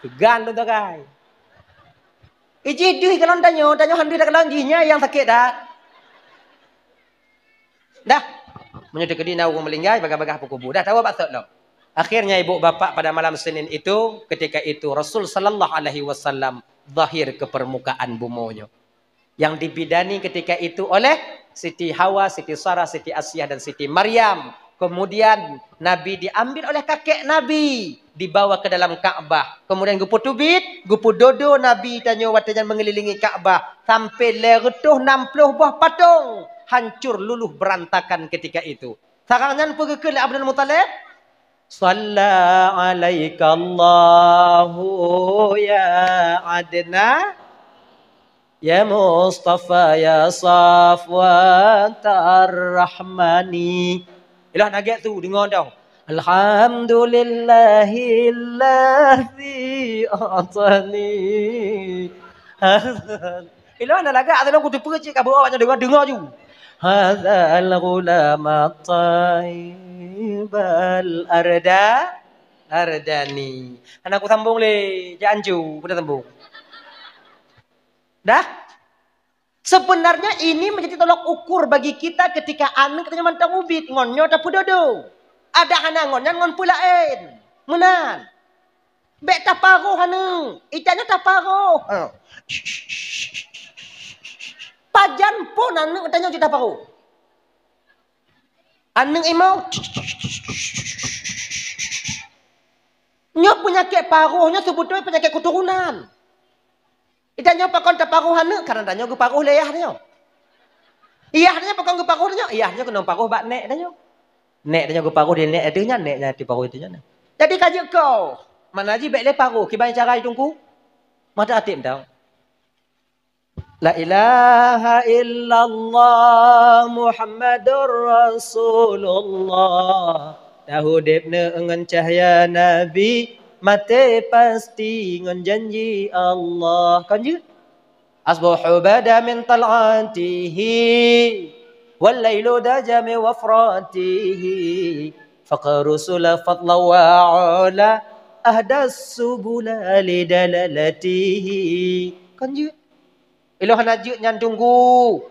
Seugan lôn sagai. Ijih deuh kalon tanyoe, tanyoe han deuh takalon jih nyan nyang sakét that. Dah. Meunyoe teukeudi na ureuëng meulinggai, bagah-bagah peukubu. Dah tawoe bak sot lom. Akhirnya ibu bapak pada malam Senin itu, ketika itu Rasul sallallahu alaihi wasallam zahir ke permukaan bumoe nyoe. Yang dibidani ketika itu oleh Siti Hawa, Siti Sarah, Siti Asiah dan Siti Maryam. Kemudian Nabi diambil oleh kakek Nabi, dibawa ke dalam Ka'bah. Kemudian geupeuteubiet, geupeudodo Nabi tanyoe watée nyan mengelilingi Ka'bah sampai lhée reutôh nam ploh boh patong hancur luluh berantakan ketika itu. Sarang nyan peue geukheun lé Abdul Muthalib? Shalla alaikallahu ya Adnan, ya Mustafa, ya Safwat Ar-Rahmani. Ilah nagek tu deungoe dong. Alhamdulillahilladzi atani. Ilah na lagak tu dong, kuteupeue cit ka beuo awaknyan deungoe, deungoe ju. Hadzal ghulam at-thayyibal arda ardani. Hana kusambong lé, jak anju, peue sambong. Dah? Sebenarnya ini menjadi tolok ukur bagi kita ketika aneuk tanyoe mantong ubit, ngon nyoe tapeudodo. Adak hana ngon nyan ngon peue laén. Meunan. Bék taparoh aneuk. Ita nyoe taparoh. Ha. Pajan pun aneuk tanyoe jeuet taparoh. Aneuk imo. Nyoe peunyakét paroh nyoe seubeutôi peunyakét keuturonan. Ita nyoe pakon taparoh aneuk, karena tanyoe geuparoh lé yah tanyoe. Yah tanyoe pakon geuparoh tanyoe, yah tanyoe keunong paroh bak nék tanyoe. Nék tanyoe geuparoh di nék ateueh nyan, nék nyan diparoh ateueh nyan. Jadi ka jeuet keu, mana jih bék lé paroh, kiban cara jitungku? Mata até mantong. La ilaha illallah Muhammadur Rasulullah. Taudeb neu ngon cahya Nabi, maté pasti ngon janji Allah. Kan jeuet? Asbahu bada min tal'atihi, wal lailu daja min wafratihi. Faqaru sula fadla wa ula, ahdas subula lidalalatihi. Kan jeuet? Ilôn hana jeuet nyan tunggu.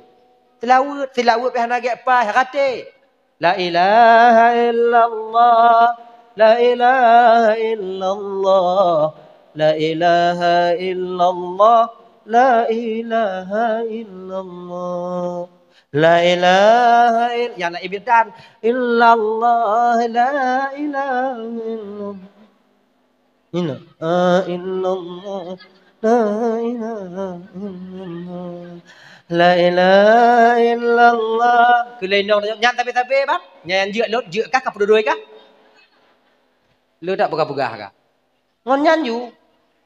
Seulaweuet, seulaweuet pih hana gét paih raté. La ilaha illallah, la ilaha illallah, la ilaha illallah, la ilaha illallah. La ilaha ill-, ya na ibidan. Illallah, la ilaha illallah. Ina, ah, illallah, la ilaha illallah. La ilaha illallah. Keu lé inong nyan tabe-tabe, bang. Nyan jeuet lôn, jeuet kah, ka peududui kah? Le dak peugah-peugah kah? Ngon nyan ju,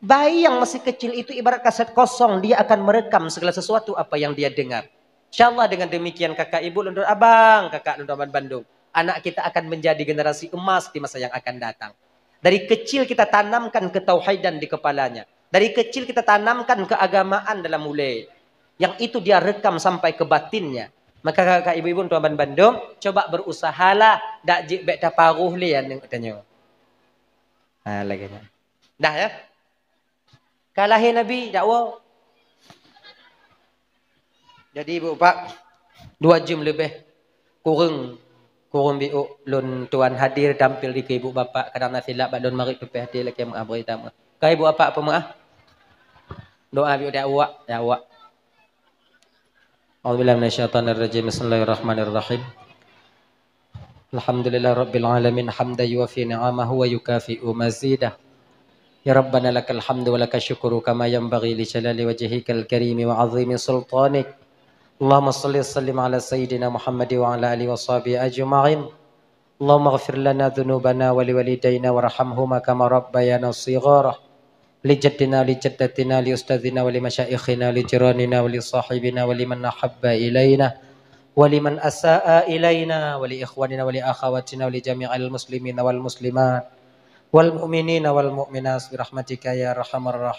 bayi yang masih kecil itu ibarat kaset kosong, dia akan merekam segala sesuatu apa yang dia dengar. Insya Allah dengan demikian kakak ibu lôn, abang, kakak lôn, abang bandung, anak kita akan menjadi generasi emas di masa yang akan datang. Dari kecil kita tanamkan ketauhidan di kepalanya. Dari kecil kita tanamkan keagamaan dalam ulée. Yang itu dia rekam sampai ke batinnya. Maka kakak ibu-ibu tuan ban bandum, coba berusahalah dak jeuet bék taparoh lé aneuk tanyoe. Ha, lagée nyan. Dah ya? Ka lahé Nabi, dakwoe. Jadi, Ibu Bapak, dua jeuem leubeh kureueng, kureueng biôk lôn tuan hadir tampil dikeue Ibu Bapak, kadang na silap bak lôn, marit tupéh até lakée meu'ah, bri tameu'ah. Ka Ibu Bapak peumeu'ah? Doa biôk dak awak, dak awak. A'udzubillahi minasyaitonirrajim. Bismillahirrahmanirrahim. الحمد لله رب العالمين، حمدا يوافي نعمه ويكافئ مزيده. يا ربنا لك الحمد ولك الشكر كما ينبغي لجلال وجهك الكريم وعظيم سلطانك. اللهم صل وسلم على سيدنا محمد وعلى آله وصحبه أجمعين. اللهم اغفر لنا ذنوبنا ولوالدينا وارحمهما كما ربيانا صغارا. لجدنا ولجدتنا ولأستاذنا ولمشايخنا ولجيراننا ولصاحبنا ولمن أحب إلينا ولمن أساء إلينا ولإخواننا ولأخواتنا ولجميع المسلمين والمسلمات والمؤمنين والمؤمنات برحمتك يا أرحم الراحمين.